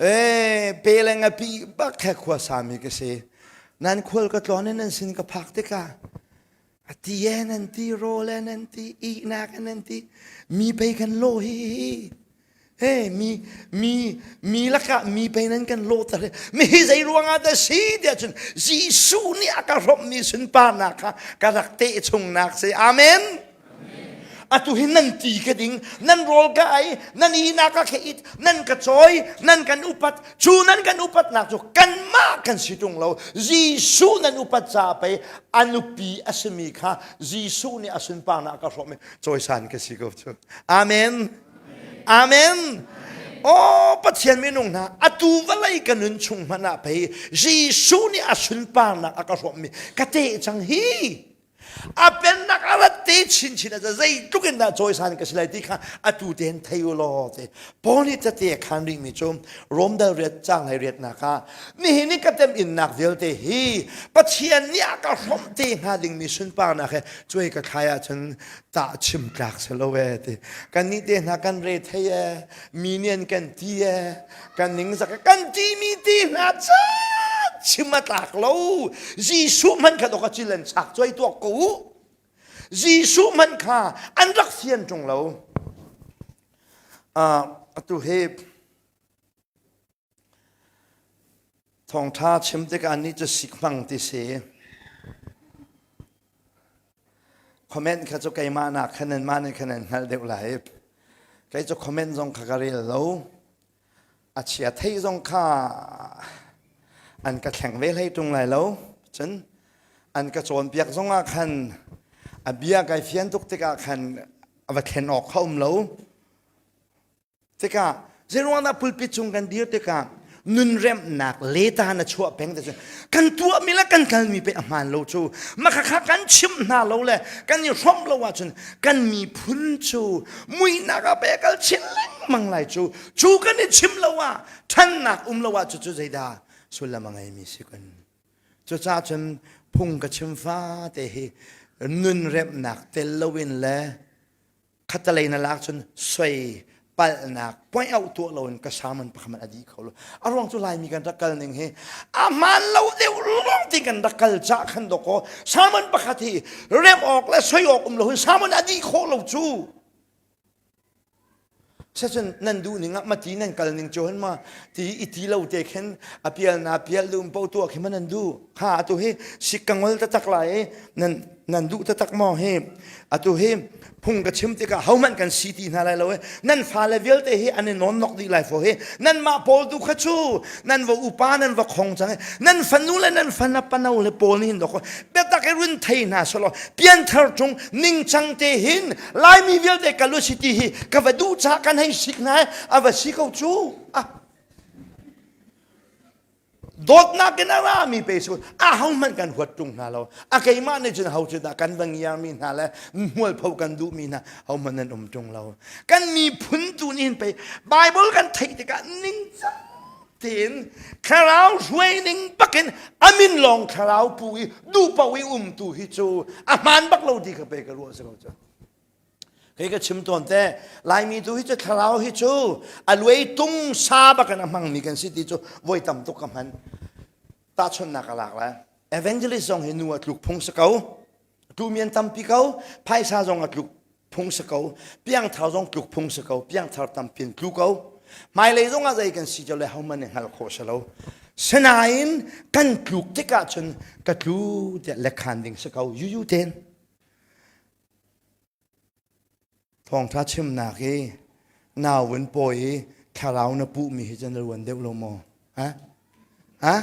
eh pe le ngapi bak khe khua sami ka si. Nan khual ka tlawn in nan sin ka phak tikah A ti e nan ti, rawl e nan ti, ihnak e nan ti, mi pei kan lawh hi. He mi mi mi lakah mi pei nan kan lawh ter mi hi zei ruangah dah si tiah cun Jesuh nih a ka hrawmhmi sunparnak kha ka rak teh chungnak si. Amen. Atu hi nan ti ka ding, nan rawl ka ei, nan ihnak ka it, nan ka cawi, nan kan upat. Cu nan kan upatnak cu kanmah kan si ṭung lo. Jesuh nan upat ca pei a nupi a simi kha Jesuh nih a sunparnak ka hrawm i cawisan ka si ko cu. Amen. Amen. Oh Pathian minung hna atu vawlei ka nun chung hmanh ah pei Jesuh nih a sunparnak a ka hrawmmi ka teh cang hi. A pennak a rat te chinchin ah zeitluk in dah cawisan ka si lai ti kha atu tein thei u law ti Paul nih cate a khan rihmi cu Rom dal riat cang hlei riatnak ah nihin i ka tem innak vialte hi Pathian nih a ka hrawmh te hnga dingmi sunparnak he cuai ka thlai ahcun tah chim tlak si lo e ti kannih te hna kan re thei e mi nih an kan ti e kan ningzak e kan timi ti hna ca. chim a tlak lo. Jesuh hmanh kha dok a cil an chak cuai tuak ko u. Jesuh hmanh kha an rak fian ṭung lo. Atu hi Thawngṭha chim tikah nih cu sik hmang ti si. Comment kha cu keimah nak khan nanmah nih khan nan hngalh deuh lai. Kei cu comment zong kha ka rel lo. A chia thei zong kha an ka thleng ve hlei ṭung lai lo. Cun an ka cawnpiak zong ah khan a bia kai fian tuk tikah khan a va thlen awk kha um lo. Tikah zeiruangah pulpit cung kan dir tikah nunremhnak leta na chuah peng te cu kan tuahmi le kan kalmi pe a hmaan lo cu makhakha kan chimh hna lo le kan i hrawmh lo ahcun kan miphun cu muihnak ah pe kal chin lengmang lai cu cu kan i chim lo ah ṭhannak um lo ah cucu zeidah sullam a ngeimi si kun. Cucaah cun phung ka chim fate hi nunremhnak tel loin le khatalei na lak cun soi palhnak point out tuah loin ka sermon pakhat a dih kho lo. A ruang cu Laimi kan rak kal ning hi a hmaan lo deuh lawng ti kan rak kal cah khan dawkaw sermon pakhat hi rem awk le soi awk um lo hin sermon a dih khawh lo cu. Sacun nan duh ning ah mati nan kal ning cu ma ti i ti lo te khin a pial na pial dum po tuah khi ma nan duh. Ha atu hi sik ka ngol taktak lai i nan nan duh taktak maw hi atu hi phung ka chim tikah hohmanh kan si ti hna lai lo i nan fale vialte hi an i nawn nok dih lai fo hi nanmah pawl tu kha cu nan va upa nan va khong cang i nan fanu le nan fana pano le pawl nih hin dok biatak i run thei hna selaw pianthar tung ningcang te hin Laimi vialte kal u si ti hi ka va duh ca kan hei sik hna a va si ko cu ah Dawtnak in a rami pe si a ho hmanh kan huat ṭung hna lo. A keimah nih cun ho cu dah kan va ngiarmi hna le hmualpho kan duhmi hna ho hmanh nan um ṭung lo. Kan miphun tu nih hin pei Bible kan theih tikah ningcang tein thlarau hruai ning bakin amin lawng thlarau pu i duhpaoh i um tu hi cu a hmaan bak lo ti kha pei ka ruah si ko cu. Kei ka chim tawn te, Laimi tu hi cu thlarau hi cu a luai tung sa bak in a hmangmi kan si ti cu voi tam tuk ka hman. Tahchunhnak ka lak lai. Evangelist zong hi nu a tluk phung si ko. Tlu mi an tampi ko. Phaisa zong a tluk phung si ko. Piangthar zong tluk phung si ko. Piangthar tampi in tlu ko. Hmailei zong ah zei kan si cu le hohmanh nih hngalh khawh si lo. Sinain kan tluk tikah cun ka tlu tiah lekhan ding si ko. Yuyu ten. Thawngṭha chimnak hi nau in pawi i thlarau na puhmi hi cu na ruan deuh lo maw? Ha? Ha?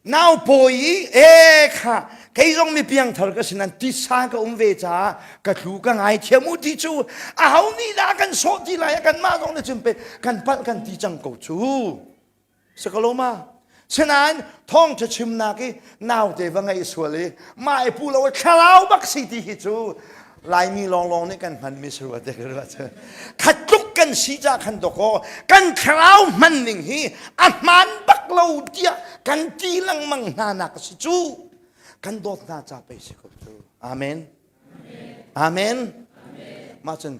Nau pawi i e kha kei zong mi piangthar ka si nan tisa ka um ve caah ka tlu ka ngaithiam u ti cu aho nih dah kan sawh ti lai kanmah zong na chim pe kan palh kan ti cang ko cu. Sakaloma. Sinain thawngṭha chimnak i naute va ngeih sual i mah i pu lo i thlarau bak si ti hi cu Laimi lawnglawng nih kan hmanmi si rua te ka ruah cu. Khat tluk kan si ca khan dawkaw kan thlarau hman ning hi a hmaan bak lo tiah kan ti lengmang hna nak a si cu. Kan dawt hna ca pei si ko cu. Amen. Amen. Mah cun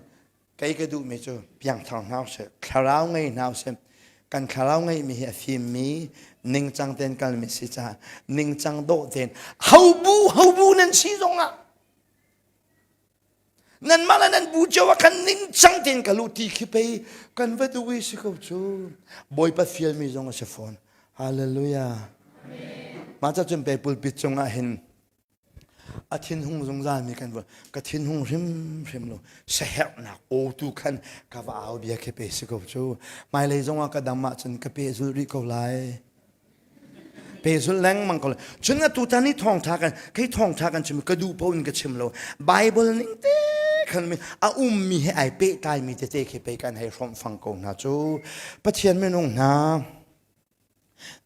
Kei ka duhmi cu piangthar hna usih, thlarau ngei hna usih. Kan thlarau ngeihmi hi a fimmi, ningcang tein kalmi si caah ningcang dawh tein hobu hobu nan si zongah nanmah le nan bu cio ah khan ningcang tein kal u ti khi pei kan va duh i si ko cu. Bawipa fialmi zong a si fawn. Hallelujah. Mah ca cun pei pulpit cungah hin A thinhung zungzalmi kan va ka thinhung hrimhrim lo saherhnak aw tu khan ka va au bia khi pe si ko cu hmailei zongah ka dam ahcun ka pehzulh rih ko lai pehzulh lengmang ko lai cun atu tan i thawngtha kan kei thawngtha kan chim ka duh paoh in ka chim lo Bible ning te khan a ummi he ai pehtlaimi tete khi pei kan hei hrawmh fang ko hna cu Pathian minung hna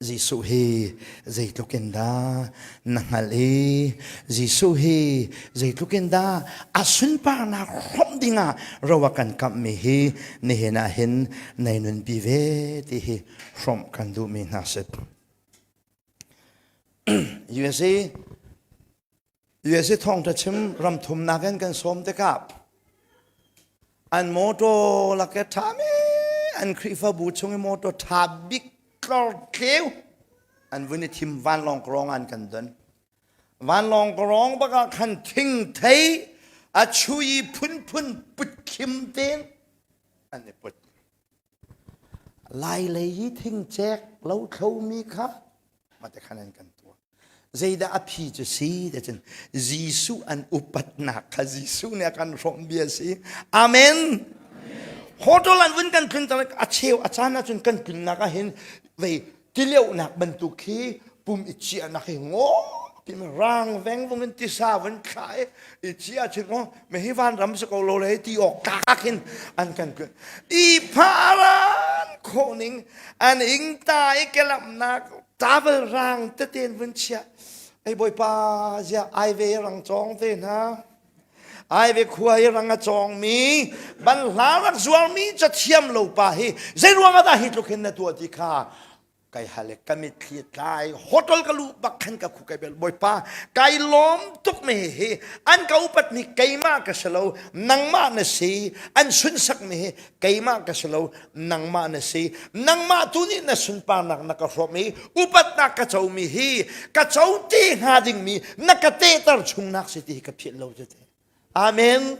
Jesuh hi zeitluk in dah na hngalh i Jesuh hi zeitluk in dah a sunparnak hrawmh dingah ro a kan kamhmi hi nihin ah hin nei nunpi ve ti hi hrawmh kan duhmi hna si. USA USA thawngṭha chim ram thumnak in kan sawm tikah an motor lak i ṭhami an Khrihfabu chung i motor ṭha bik tlor tleu. An vun i thim vanlawng krawng an kan don. Vanlawng krawng bak ah khan thingthei a chui phunphun put khim tein an i put. Lai lei i thingcek lo thlomi kha mate khan an kan tuah. Zeidah a phi cu si ti cun Jesuh an upatnak kha Jesuh nih a kan hrawmh bia si. Amen. Hotel an vun kan tlun a cheu a caan ahcun kan tlunnak ah hin vei tilionak bantuk khi pum i ciahnak hi ngaw timi rang veng vung in tisa vun thla i i ciah chin ngo me hi van ram si ko lo le ti awk tlak hin an kan i pharan khawh ning an ing ta i kelamnak Tawel rang tete in vun chiah. Ei bawipa ziah ai ve rang cawng te hna. Ai ve khua i rang a cawng mi banhla rak zuar mi cathiam lo pa hi zei ruang ah dah hi tluk hin na tuah ti kha kai hal ka mitthli tlai hotel ka lu bak khan ka khu kai bel bawipa kai lawm tuk me hi an ka upat mi keimah ka si lo nangmah na si an sunsak mi hi keimah ka si lo nangmah na si nangmah tu nih na sunparnak na ka hrawm i upatnak ka comi hi ka co te hnga dingmi na ka tehter chungnak si ti hi ka philh lo cu te amen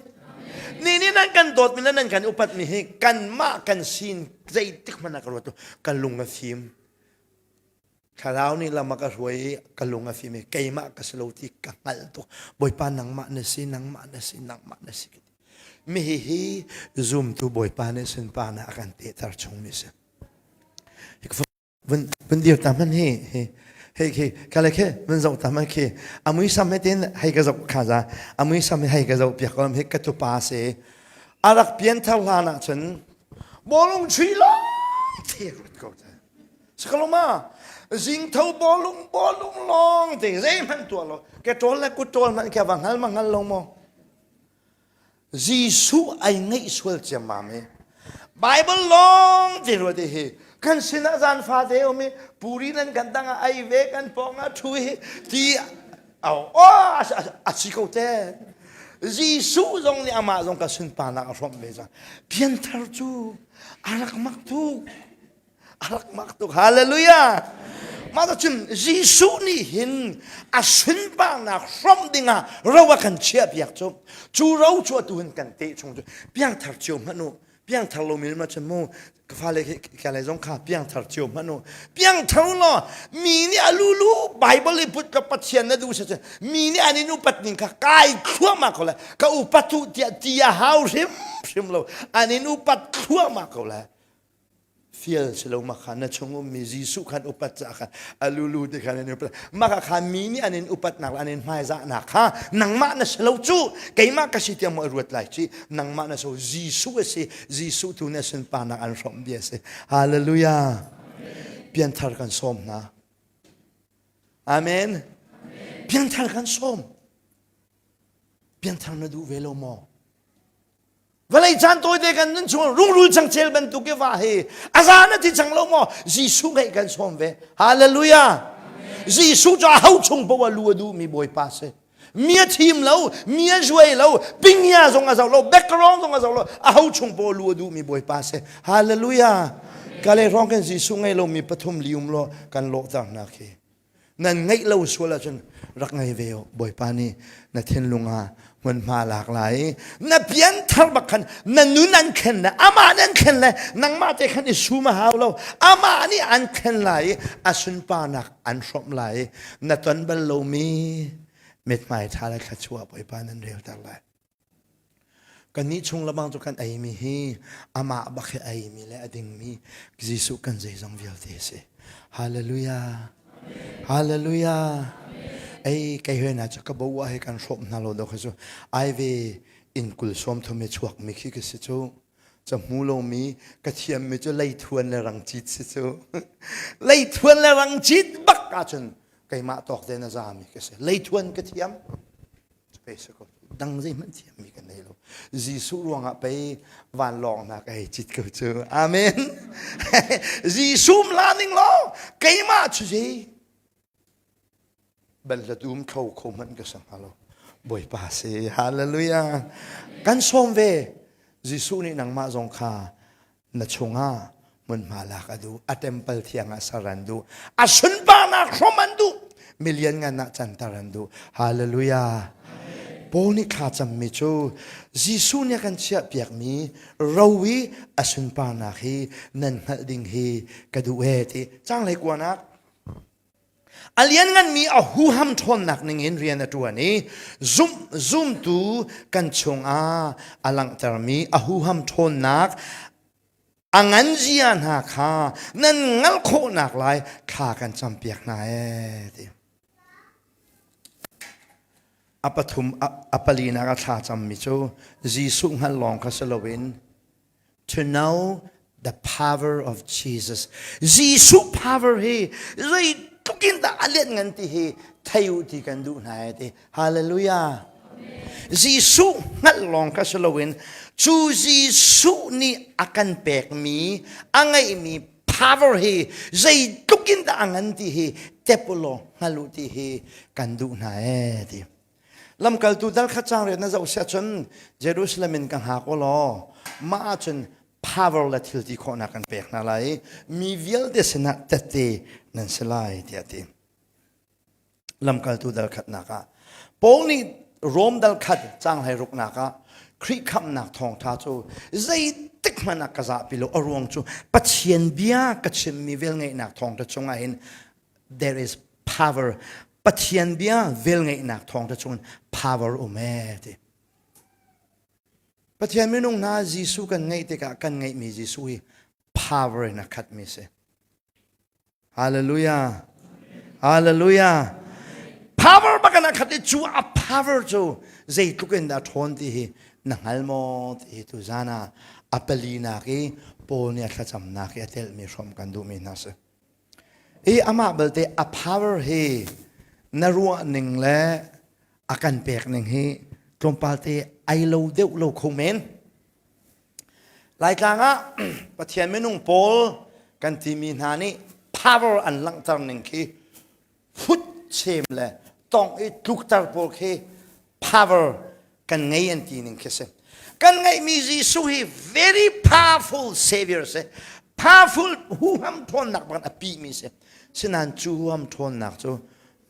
ni nih nan kan dawtmi le nan kan upatmi hi kanmah kan sin zeitik hmanh ah ka ruat ka lung a fim Thlarau nih lam a ka hruai i ka lung a fim i keimah ka si lo ti ka hngalh tuk. Bawipa nangmah na si, nangmah na si, nangmah na si. Mi hihi zumtu Bawipa nih sunparnak a kan tehter chungmi si. Vun, vun dir ta hmanh hi, hi, hei khi, ka le khi, vun zoh ta hmanh khi, a muisam he tin hei ka zoh kha za, a muisam he hei ka zoh piak ko, hi ka tupa si. A rak pianthar hlan ah cun, bawlung chui long te ruat ko te. Sakaloma zingtho bawlung bawlung lawng te zeihmanh tuah lo ke ṭawl le kut ṭawl hmanh khi va hngal ma hngal lo maw Jesuh ai ngeih sual ciammam hi Bible lawng te ruat hi kan sinah zan fate um i puri nan kan dang ah ai ve kan pawng ah ṭhu hi ti oh a si ko te Jesuh zong nih amah zong ka sunparnak a hrawmh ve cang pianthar cu a rak mak tuk a rak mak tuk hallelujah mah cun Jesuh nih hin a sunparnak hrawmh dingah ro a kan chiah piak cu cu ro cu atu hin kan teh chung cu piangthar cio hmanh u piangthar lomi ma cun mu ka fale ka le zong kha piangthar cio hmanh u piangthar law mi nih a lulu Bible i put ka Pathian na duh se mi nih an in upat ning kha kai thluahmah ko lai ka upat u tiah ti a hau hrim hrim lo an in upat thluahmah ko lai Fial si lo mah kha na chung ummi Jesuh khan upat caah khan a lulu ti khan an upat mah kha mi nih an in upatnak le an in hmaizahnak kha nangmah na si lo cu keimah ka si tiang maw i ruat lai ci nangmah na so Jesuh a si Jesuh tu nih a sunparnak an hrawmh bia a si Hallelujah pianthar kan sawm hna Amen pianthar kan sawm pianthar na duh ve lo maw Vawlei caan tawite kan nun chung rungrul cangcel bantuk i va hi a zan a ti cang lo maw Jesuh ngeih kan sawm ve Hallelujah Jesuh cu a ho chung poah lu a duhmi Bawipa si mi a thim lo mi a zuai lo pingya zong a zoh lo background zong a zoh lo a ho chung poah lu a duhmi Bawipa si Hallelujah kale hrawng kan Jesuh ngei lomi pathum lium lo kan lawhter hna khi Nan ngeih lo sual ahcun rak ngei ve u. Bawipa nih na thinlung ah hmunhma lak lai. Na pianthar bak khan na nun an thlen le amah nih an thlen le nangmah te khan i sum a hau lo. Amah nih an thlen lai i a sunparnak an hrawmh lai i na ton bal lomi mithmai ṭha le thluachuah Bawipa nan relter lai. Kannih chung lebang cu kan eimi hi amah bak hi eimi le a dingmi Jesuh kan zeizong vialte a si. Hallelujah. Hallelujah. Ei kei hoi na cu ka bo ah hi kan hrawm hna lo do kha cu ai ve inn kul sawm thum i chuak mi khi ka si cu. Ca hmu lomi ka thiam mi cu leithuan le rangcit si cu. Leithuan le rangcit bak ahcun keimah tawk te na zami ka si. Leithuan ka thiam. Pei si ko dang zeihmanh thiammi kan nei lo Jesuh ruangah pei vanlawng hna ka hei cit ko cu amen Jesuh la ning law keimah cu zei banhla dum kho kho hmanh ka sa hnga lo Bawipa si hallelujah kan sawm ve Jesuh nih nangmah zong kha na chungah. Hmunhma lak a duh. A temple thiang ah ser an duh. A sunparnak hrawm an duh. Milian ngan ah canter an duh. Hallelujah. Paul nih thla cammi cu Jesuh nih a kan chiahpiakmi ro i a sunparnak hi nan hngalh ding hi ka duh ee ti. Caang hleikuanak A liannganmi a huham ṭhawnnak ningin rian a ṭuan i zumh zumtu kan chungah a langhtermi a huham ṭhawnnak a nganzia hna kha nan hngalh khawhnak lai thla kan campiak hna ee ti. A pathum a palinak a thla cammi cu Jesuh hngalh lawng kha si loin to know the power of Jesus. Jesuh power hi zeitluk in dah a lian ngan ti hi thei u ti kan duh hna e ti. Hallelujah. Jesuh hngalh lawng kha si loin cu Jesuh nih a kan pekmi a ngeihmi power hi zeitluk in dah a ngan ti hi tep u law hngal u ti hi kan duh hna e ti. Lamkaltu dal kha caang rian na zoh siah cun Jerusalem in ka hngak u law mah ahcun power le thil ti khawhnak kan pek hna lai i mi vialte sinah tette nan si lai tiah a ti. Lamkaltu dal khatnak ah Paul nih Rom dal khat caang hlei ruknak ah Khrih khamhnak thawngṭha cu zeitik hmanh ah ka zahpi lo a ruang cu Pathian bia ka chimmi velngeihnak thawngṭha chungah hin there is power Pathian bia velngeihnak thawngṭha chungin power um ee ti. Pathian minung hna Jesuh kan ngeih tikah kan ngeihmi Jesuh hi power in a khatmi si. Hallelujah. Hallelujah. Power bak in a khat i cu a power cu zeitluk in dah ṭhawn ti hi na hngal maw ti hi tu zan ah a palinak i Paul nih a thlacamnak i a telhmi hrawm kan duhmi hna si. I amah belte a power hi na ruah ning le a kan pek ning hi tlawmpal te ai lo deuh lo kho men. Laitlang ah Pathian minung pawl kan timi hna nih power an langhter ning khi phut chem le tong i tlukter pawl khi power kan ngei an ti ning khi si. Kan ngeihmi Jesuh hi very powerful savior si. Powerful huham ṭhawnnak bak a pimi si. Sinain cu huham ṭhawnnak cu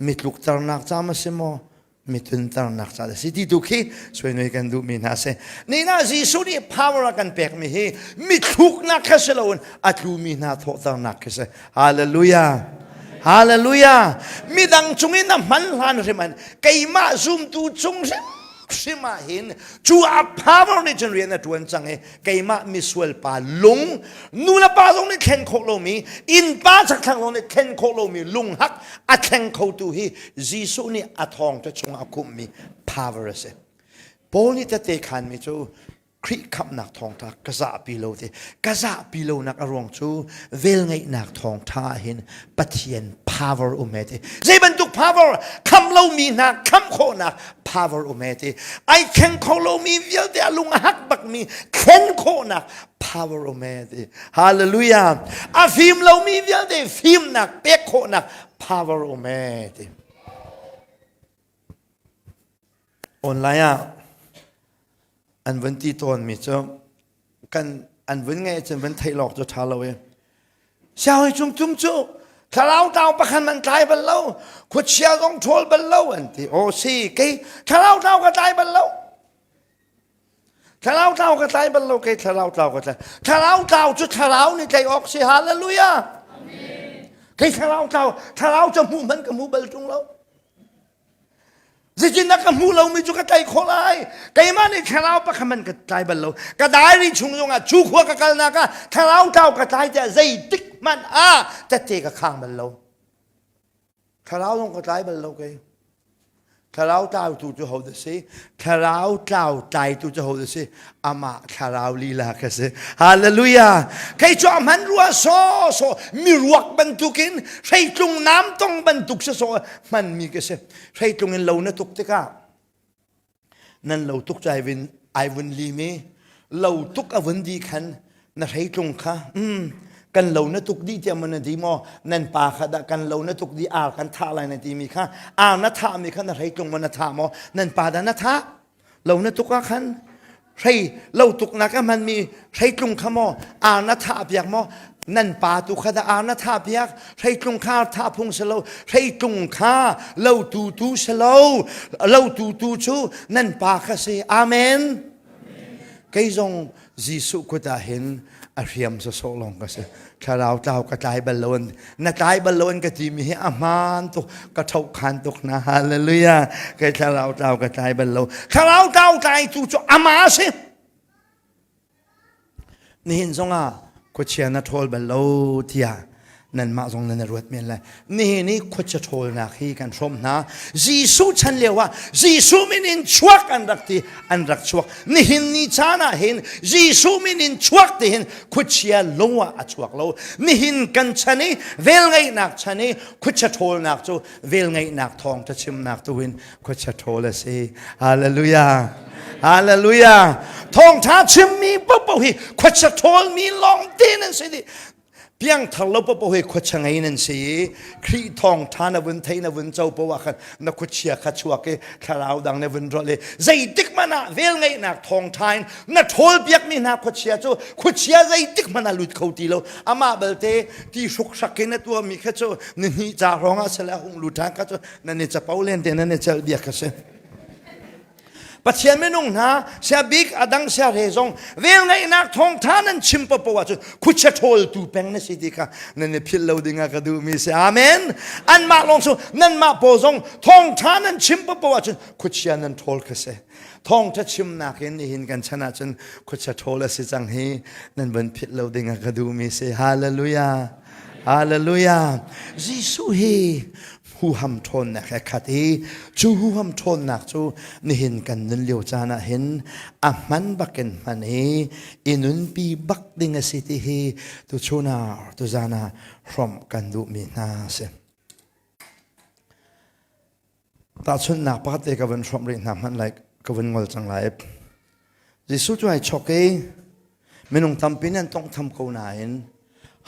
mi tlukternak ca ma si maw mi tunternak ca a si ti tu khi suainoi kan duhmi hna si. Nina Jesuh nih power a kan pekmi hi mi thluknak kha si loin a tlumi hna thawhternak khi si. Hallelujah. Hallelujah. Midang cungin na hman hlan hrim an keimah zumtu cung hrim hrim ah hin cu a power nih cun rian a ṭuan cang i keimah misual pa lung nu le pa zong nih thlen khawh lomi innpa chakthlang zong nih thlen khawh lomi lunghak a thleng khotu hi Jesuh nih a thawngṭha chungah a khumhmi power a si. Paul nih tette khanmi cu Khrih khamhnak thawngṭha ka zahpi lo ti ka zahpi lonak a ruang cu velngeihnak thawngṭha ah hin Pathian power um he ti zei bantuk power khamh lomi hna khamh khawhnak power um he ti ai thleng kho lomi vialte a lung a hak bakmi thlen khawhnak power um he ti hallelujah a fim lomi vialte fimnak pek khawhnak power um he ti Online ah an vun ti tawnmi cu kan an vun ngeih cun vun theih lawk cu ṭha lo i sianghawi cung cung cu thlarau tlau pakhat man tlai bal lo khuachia zong ṭhawl bal lo an ti aw si kei thlarau tlau ka tlai bal lo thlarau tlau ka tlai bal lo kei thlarau tlau ka tlai thlarau tlau cu thlarau nih tlaih awk si hallelujah kei thlarau tlau thlarau cu hmuh hmanh ka hmu bal ṭung lo Zeitindah ka hmuh lomi cu ka tlaih khawh lai? Keimah nih thlarau pakhat hmanh ka tlai bal lo. Ka diary chung zongah cu khua ka kalnak ah thlarau tlau ka tlai tiah zeitik hmanh ah tette ka khang bal lo. Thlarau zong ka tlai bal lo kei. Thlarau tlautu cu ho dah si? Thlarau tlau tlaitu cu ho dah si? Amah thlarau lila ka si. Hallelujah. Kei cu a hman rua saw saw miruak bantukin hreitlung nam tong bantuk si saw hmanmi ka si hreitlung in lo na tuk tikah nan lo tuk cu ai vun ai vun lim i lo tuk a vun di khan na hreitlung kha mm, kan lo na tuk dih tiah maw na ti maw nan pa kha dah kan lo na tuk dih ar kan thah lai na timi kha ar na thahmi kha na hreitlung maw na thah maw nan pa dah na thah lo na tuk ah khan hrei lo tuknak a hmanmi hreitlung kha maw ar na thah piak maw? Nan pa tu kha dah ar na thah piak? Hreitlung kha thah phung si lo. Hreitlung kha lo tu tu si lo. Lo tu tu cu nan pa kha si. Amen. Kei zong Jesuh kut ah hin a hriam sawsawh lawng ka si. Thlarau tlau ka tlai bal lo an na tlai bal lo an ka timi hi a hmaan tuk ka tho khan tuk na hallelujah kei thlarau tlau ka tlai bal lo thlarau tlau tlai tu cu ama si Nihin zongah khuachia na ṭhawl bal lo tiah nanmah zong nan i ruat men lai. Nihin i khuachia ṭhawlnak hi kan hrawm hna. Jesuh chan lio ah Jesuh min in chuak an rak ti, an rak chuak. Nihin ni caan ah hin Jesuh min in chuak ti hin khuachia lo ah a chuak lo. Nihin kan chan i velngeihnak chan i khuachia ṭhawlnak cu velngeihnak thawngṭha chimnak tu in khuachia ṭhawl a si. Hallelujah. Hallelujah. Thawngṭha chimmi paohpaoh hi khuachia ṭhawlmi lawngte nan si dih. Piangthar lo paohpaoh hi khuachia ngei nan si i Khrih thawngṭha na vun thei na vun co paoh ah khan na khuachia kha chuak i thlarau dang na vun rawlh i zeitik hmanh ah velngeihnak thawngṭha in na ṭhawl piakmi hna khuachia cu khuachia zeitik hmanh ah lut kho ti lo. Amah belte ti hruksak in a tuahmi kha cu nihnih ca hrawng ah sile a hung lut ṭhan kha cu nan i capo len te nan i celh bia kha si Pathian minung hna sia bik adang sia re zong velngeihnak thawngtha nan chim popo ahcun khuachia ṭhawltu peng na si ti kha nan i philh lo ding ah ka duhmi si amen anmah lawng cu nanmah paw zong thawngtha nan chim popo ahcun khuachia nan ṭhawl kha si thawngtha chimnak in nihin kan chan ahcun khuachia ṭhawl a si cang hi nan van philh lo ding ah ka duhmi si hallelujah hallelujah Jesuh hi huham ṭhawnnak he khat i cu huham ṭhawnnak cu nihin kan nun lio caan ah hin a hman bakin hman i i nunpi bak ding a si ti hi tuchun ah tuzan ah hrawmh kan duhmi hna a si. Tahchunhnak pakhat te ka vun hrawmh rih hna hmanh lai ka vun ngol cang lai. Jesuh cu ai chok i minung tampi nih an tawnghtham ko nain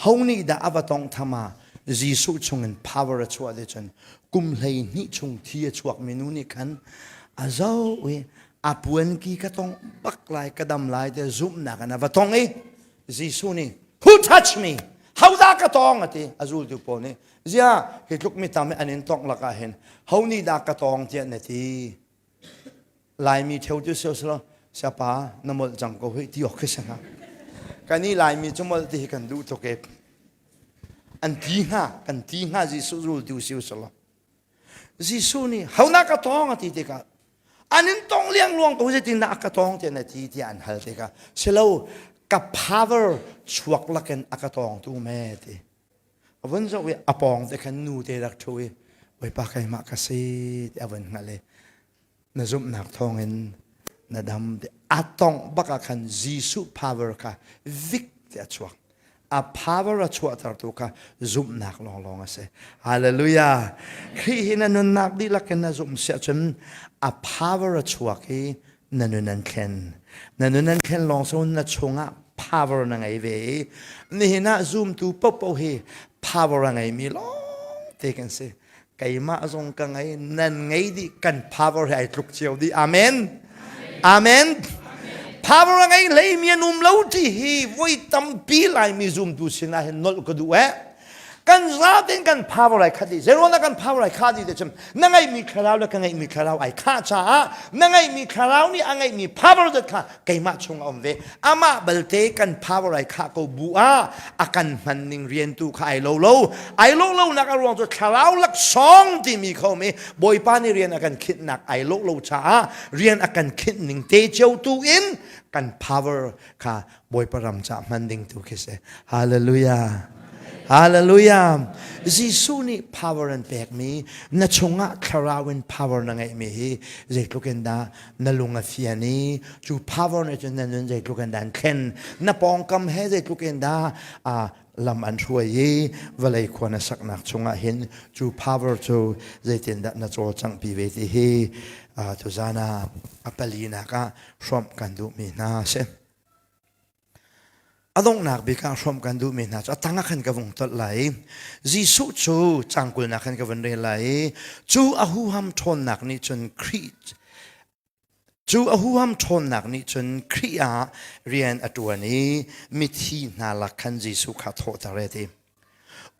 ho nih dah a va tawnghtham ah Jesuh chungin power a chuah ti cun kum 12 chung thi a chuakmi nu nih khan a zoh i a puanki ka tongh bak lai ka dam lai te zumhnak in a va tong i Jesuh nih who touch me hodah ka tong a ti a zultu pawl nih zia hi tluk mi tam an in tongh lakah hin ho nih dah ka tong tiah na ti Laimi theo cu sio siapa na molh cang ko hoi ti awk khi si hnga. Kan i Laimi cu molh ti hi kan duh tuk e. An ti hnga, kan ti hnga Jesuh zultu si usulaw. Jesuh nih hona ka tong a ti tikah an in tong liangluang ko zeitin dah a ka tong tiah na ti tiah an hal tikah silo ka power chuak lakin a ka tawngtu me ti. A vun zoh i a pawng te khan nu te rak ṭhu i Bawipa keimah ka si ti a vun hngalh i na zumhnak thawngin na dam ti a tongh bak ah khan Jesuh power kha vik ti a chuak. A power a chuahtertu kha zumhnak lawnglawng a si. Hallelujah! Khrih hi na nunnak dihlak in na zumh siah cun a power a chuak i na nun an thlen. Na nun an thlen lawng so na chungah power na ngei ve i nihin ah zumtu popo hi power a ngeimi lawng te kan si. Keimah zong ka ngei, nan ngei dih, kan power hi ai tluk cio dih. Amen. Amen. Power a ngei hleimi an um lo ti hi voi tampi Laimi zumtu sinah hin nolh ka duh eh. Kan zaten kan power ai khat dih. Zeiruangah kan power ai khah dih te cun na ngeihmi thlarau le ka ngeihmi thlarau ai khah caah na ngeihmi thlarau nih a ngeihmi power dat kha keimah chung a um ve. Amah balte kan power ai khah ko bu ah a kan hman ning rian tu kha ai lo lo. Ai lo lo nak a ruang cu thlarau laksawng timi kha um i Bawipa nih rian a kan khinhnak ai lo lo caah rian a kan khinh ning te cio tu in kan power kha Bawipa ram ca hman ding tu khi si. Hallelujah. Hallelujah. Jesuh nih power an pekmi na chungah thlarau in power na ngeihmi hi zeitluk in dah na lung a fian i cu power nih cun na nun zeitluk in dah an thlen na pawngkam he zeitluk in dah lam an hruai i vawlei khua na saknak chungah hin cu power cu zeitindah na cawlcanghpi ve ti hi tuzan ah a palinak ah hrawmh kan duhmi hna a si. A donghnak bik ah hrawmh kan duhmi hna cu a tang ah khan ka vung tolh lai. Jesuh cu cangkulnak khan ka vun rel lai i cu a huham ṭhawnnak nih cun Khrih. Cu a huham ṭhawnnak nih cun Khrih ah rian a ṭuan i mithi hna lak khan Jesuh kha thawhter a ti.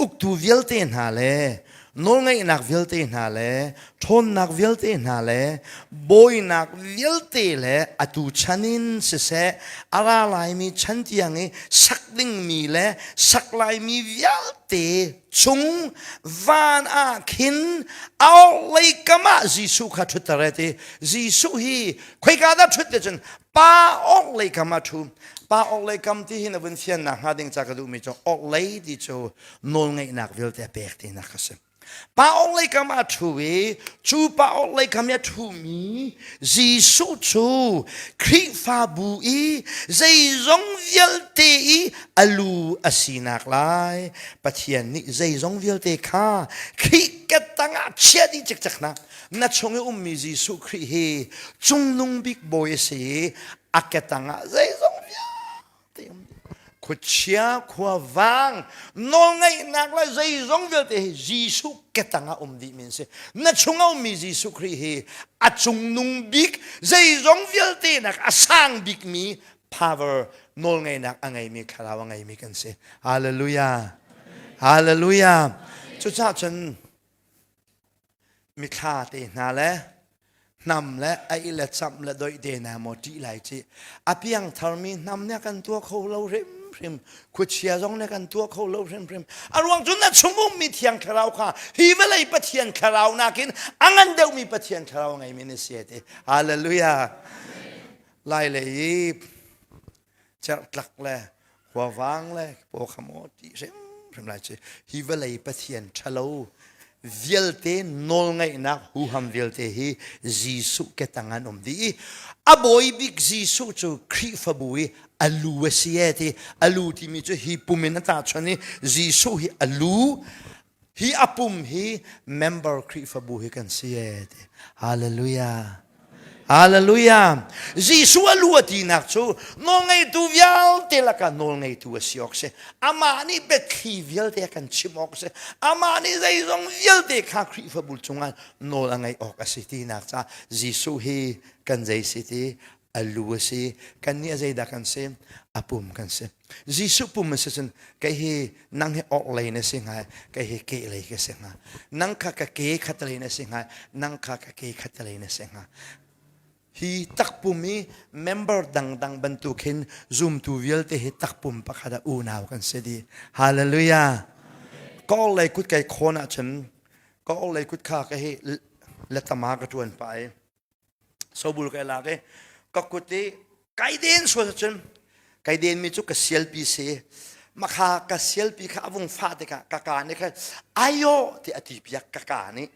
Uktu vialte hna le nawlngeihnak vialte hna le ṭhawnnak vialte hna le bawinak vialte le atu chan in siseh a ra laimi chan tiang i sak dingmi le sak laimi vialte chung van ah khin a orhlei kam ah Jesuh kha ṭhutter a ti. Jesuh hi khoika dah ṭhut ti cun pa orhlei kam ah ṭhu. Pa orhlei kam ti hi na vun fiannak hnga ding ca ka duhmi cu orhlei ti cu nawlngeihnak vialte a pek tinak a si. Pa orhlei kam ah ṭhu i cu pa orhlei kam i a ṭhumi Jesuh cu Khrihfabu i zeizong vialte i a lu a sinak lai Pathian nih zeizong vialte kha Khrih ke tangah chia dih cikcek hna. Na chung i ummi Jesuh Khrih hi cungnung bik bawi a si i a ke tangah zeizong vialte um dih. Khuachia, khuavang, nawlngeihnak le zeizong vialte hi Jesuh ke tangah um dih mi an si. Na chung a ummi Jesuh Khrih hi a cungnung bik, zeizong vialte nak a sang bikmi power nawlngeihnak a ngeimi thlarau a ngeimi kan si. Hallelujah. Hallelujah. Cucaah cun mithla te hna le hnam le ai le camh le doih te hna maw ṭih lai ci a piang tharmi hnam nih kan tuah kho lo hrimhrim khuachia zong nih kan tuah kho lo hrimhrim a ruang cu na chung ummi thiang thlarau kha hi vawlei pathian thlarau nakin a ngan deuhmi pathian thlarau ngeimi na si ti hallelujah lai lei i cerhtlak le khuavang le paw kha maw ti hrimhrim lai ci hi vawlei pathian ṭhalo vialte nawlngeihnak huham vialte hi Jesuh ke tang an um dih i a bawi bik Jesuh cu Khrihfabu i a lu a si e ti a lu timi cu hi pum in a tahchuan i Jesuh hi a lu Hi a pum hi member Khrihfabu hi kan si e ti. Hallelujah. Hallelujah. Jesuh a lu a tinak cu nawlngeitu vialte lakah nawlngeitu a si awk si. Amah nih biathli vialte a kan chimh awk si. Amah nih zeizong vialte kha Khrihfabu cungah nawl a ngeih awk a si tinak caah Jesuh hi kan zei si ti a lu a si. Kannih a zeidah kan si? A pum kan si. Jesuh pum a si cun kei hi nang hi orhlei na si hnga kei hi kehlei ka si hnga nang kha ka ke khatlei na si hnga nang kha ka ke khatlei na si hnga hi takpum i member dangdang bantuk hin zumtu vialte hi takpum pakhat ah unau kan si dih hallelujah ka orhlei kut kai khawn ahcun ka orhlei kut kha ka hi letama ka tuan pah i sobul kai lak i ka kut i kai den sual cun kai den mi cu ka sialpi si makha ka sialpi kha a vung fah tikah ka ka nih khan ayo ti a ti piak ka ka nih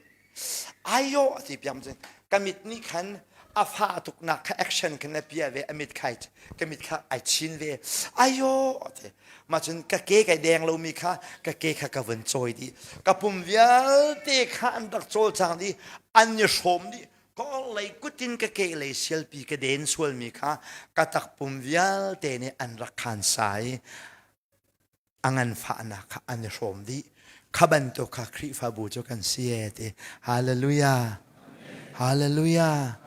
ayo a ti piak cun ka mit nih khan a fah tuknak kha action khan a pia ve a mit khai ka mit kha ai chin ve ayo ti mah cun ka ke kai deng lomi kha ka ke kha ka vun cawi dih ka pum vialte kha an rak cawlcang dih an i hrawm dih ka orhlei kut in ka kehlei sialpi ka den sualmi kha ka takpum vialte nih an rak khan sai a nganfahnak kha an i hrawm dih kha bantuk kha Khrihfabu cu kan si e ti hallelujah hallelujah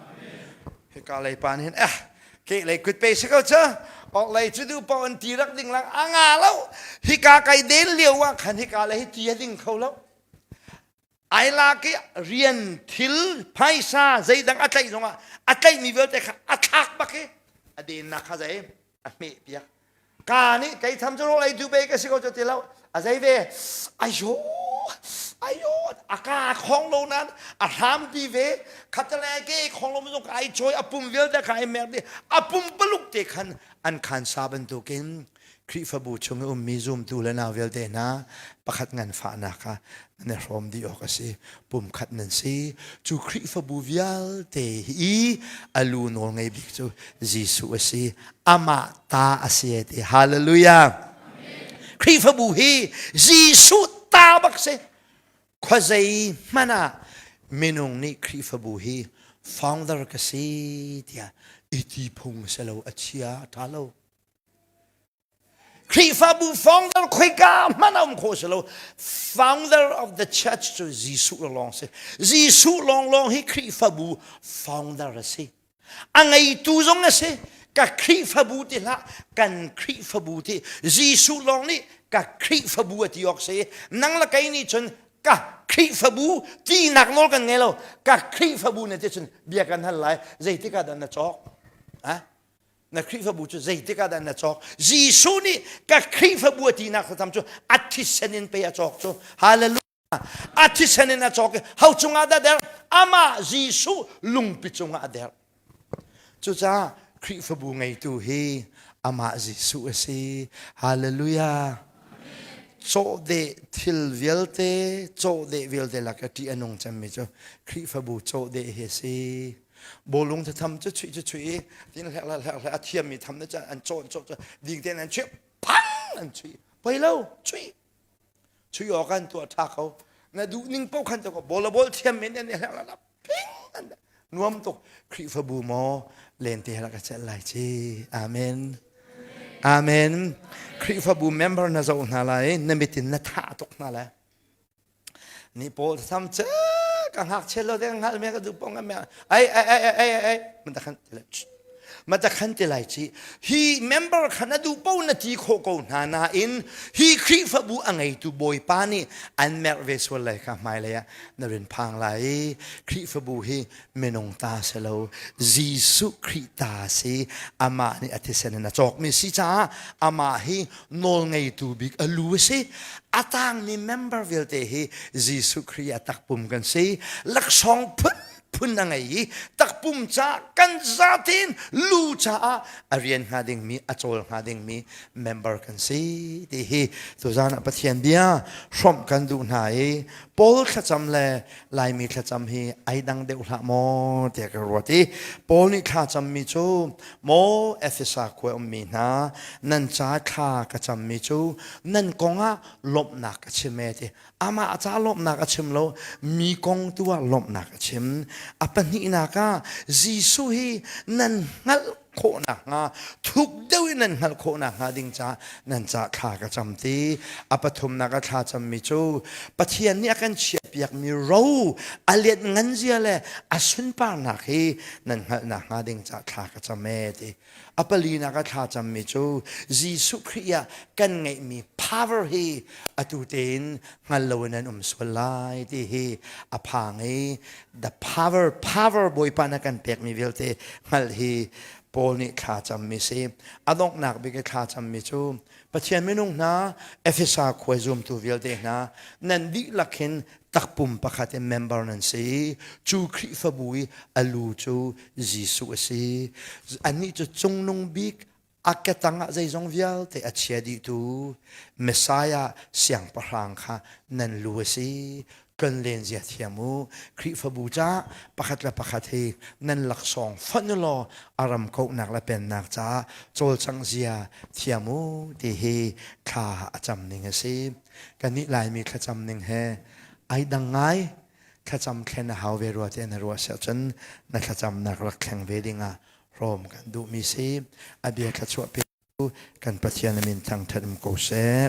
hika lei pa nih hin eh kehlei kut pe si ko cu orhlei cu duh paoh in ti rak ding lang a nga lo hika kai den lio ah khan hika le hi ti a ding kho lo ai lak i rian thil phaisa zeidang a tlaih zongah a tlaihmi vialte kha a thlak bak i a dennak kha zei a hmeh piak ka nih kei tham cu rawl ei duh be ka si ko cu ti lo a zei ve ayo ayo a ka khong lo nan a hram pi ve khatale ke khong lo zong ai choi a pum vialte kha ai mer di a pum paluk te khan an khan sa bantukin Khrihfabu chung i ummi zumtu le nau vialte hna pakhat nganfahnak kha nan i hrawm dih awk a si. Pumkhat nan si. Cu Khrihfabu vialte hi a lu nawl ngei bik cu Jesuh a si. Amah ta a si ti. Hallelujah. Khrihfabu hi Jesuh ta bak si. Khuazei hmanh ah minung nih Khrihfabu hi founder ka si tiah i ti phung si lo a chia a ṭha lo. Khrihfabu founder khoika hmanh a um khawh si lo. Founder of the church cu Jesuh lawng si. Jesuh lawnglawng hi Khrihfabu founder a si. A ngeitu zong a si. Ka Khrihfabu ti hlah, kan Khrihfabu ti. Jesuh lawng nih ka Khrihfabu a ti awk si. Nang le kei nih cun ka Khrihfabu tinak nawl kan ngei lo. Ka Khrihfabu na ti cun bia kan hal lai. Zeitik ah dah na cawk? Ha? Na Khrihfabu cu zeitik ah dah na cawk? Jesuh nih ka Khrihfabu a tinak thlacam cu a thisen in pei a cawk cu. Hallelujah. A thisen in a cawk i ho cungah dah der? Amah Jesuh lungpi cungah a der. Cucaah Khrihfabu ngeitu hi amah Jesuh a si. Hallelujah. Cawhdeh thil vialte, cawhdeh vialte lak i ṭih a nung cemmi cu Khrihfabu cawhdeh hi a si. Bawlung thatham cu chuih cu chuih i tin hlek hlek hlek a thiammi tham na an cawh an cawh cu ding tein an chuih phang an chuih. Poi lo, chuih. Chui awk an tuah ṭha ko. Na duh ning paoh khan ko bol a bol thiam men an i hleng la ping an nuam tuk. Khrihfabu maw lente rak ka celh lai ci. Amen. Amen. Khrihfabu member na zoh hna lai na mit in na thah tuk hna lai. Ni pawl sam ce ka ngakchia lo deng hngal me ka duh pong me ai ai ai ai ai ai man ta khan Ma ta khan te lai ci hi member khan a duh po na ti khawh ko hna nain hi Khrihfabu a ngeitu Bawipa nih an merh ve sual lai kha hmailei ah na rin phang lai. Khrihfabu hi minung ta si lo Jesuh Khrih ta si amah nih a thisen in a cawkmi si caah amah hi nawlngeitu bik a lu a si. A tangmi member vialte hi Jesuh Khrih a takpum kan si. Laksawng phun phun a ngei i takpum ca kan zatein lu caah a rian hnga dingmi a cawl hnga dingmi member kan si ti hi tuzan ah Pathian bia hrawmh kan duh hna i Paul thlacam le Laimi thlacam hi ai dang deuh hlah maw tiah ka ruat i Paul nih thlacammi cu maw Efesa khua ummi hna nan ca thla ka cammi cu nan kongah lawmhnak ka chim e ti amah ca lawmhnak a chim lo mi kong tu ah lawmhnak a chim a pahnihnak ah Jesuh hi nan hngalh khawh nakhnga thuk deuh in nan hngalh khawh nakhnga ding ca nan ca thla ka cam ti a pathumnak a thla cammi cu Pathian nih a kan chiahpiakmi ro a lian ngan zia le a sunparnak hi nan hngalh nakhnga ding ca thla ka cam e ti A palinak a thla cammi cu Jesuh Khrih ah kan ngeihmi power hi atu tein hngal loin an um sual lai ti hi a phang i the power power Bawipa na kan pekmi vialte hngalh hi Paul nih thla cammi si. A donghnak bik i thla cammi cu Pathian minung hna Efesa khua zumtu vialte hna nan dihlak hin takpum pakhat in member nan si cu Khrihfabu i a lu cu Jesuh a si anih cu cungnung bik a ketang ah zeizong vialte a chia dihtu Messiah siangpahrang kha nan lu a si tlonlen zia thiam u Khrihfabu caah pakhat le pakhat hi nan laksawng fonh u law a ram kauhnak le pennak caah cawlcangh zia thiam u ti hi thla a cam ning a si Kannih Laimi thlacam ning he ai dang ngai. Thlacam thlen a hau ve rua ti na ruah si ahcun na thlacamnak rak thleng ve dingah hrawm kan duhmi si. A bia thluachuah pe kan Pathian min thangṭhat um ko seh.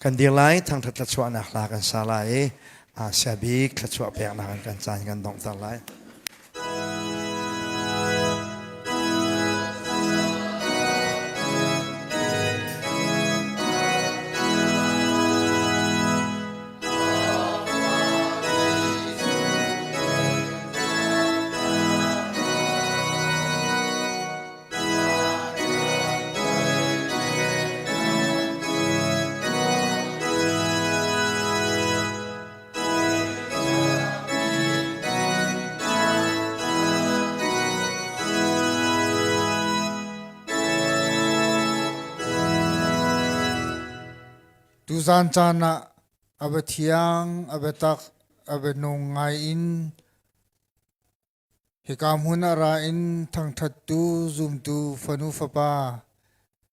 Kan dir lai thangṭhat thluachuahnak hla kan sa lai i Asia bik thluachuah peknak in kan caan kan donghter lai. Tuzaan caan ah a bia thiang, a biatak, a bia nung ngai in Hika hmun ah ra in thangṭhattu zumtu fanu fapa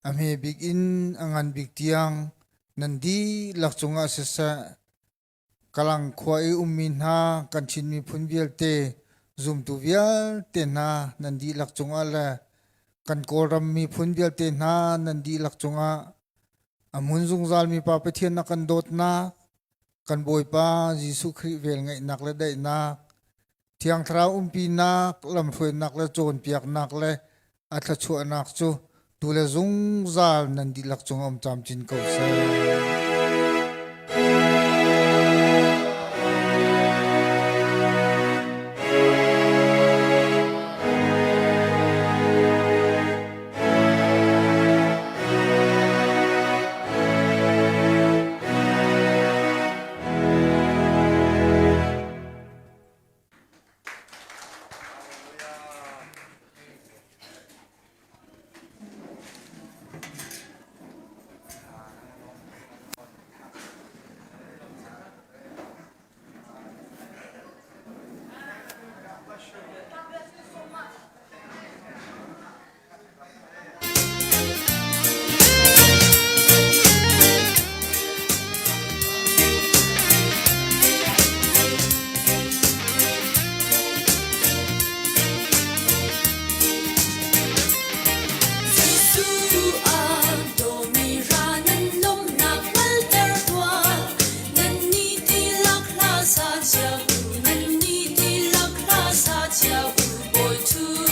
a hme bik in a ngan bik tiang nan dihlak cungah siseh, Kalang khua i ummi hna kan Chin miphun vialte zumtu vialte hna nan dihlak cungah le kan Kawlram miphun vialte hna nan dihlak cungah a hmun zungzalmi Pa Pathian na kan dawtnak, kan Bawipa Jesuh Khrih velngeihnak le daihnak. Thiang Thlarau umpinak, lamhruainak le cawnpiaknak le a thluachuahnak cu tu le zungzal nan dihlak cungah um camcin ko seh. Nan ni tilak hla sa cia u bawi thu.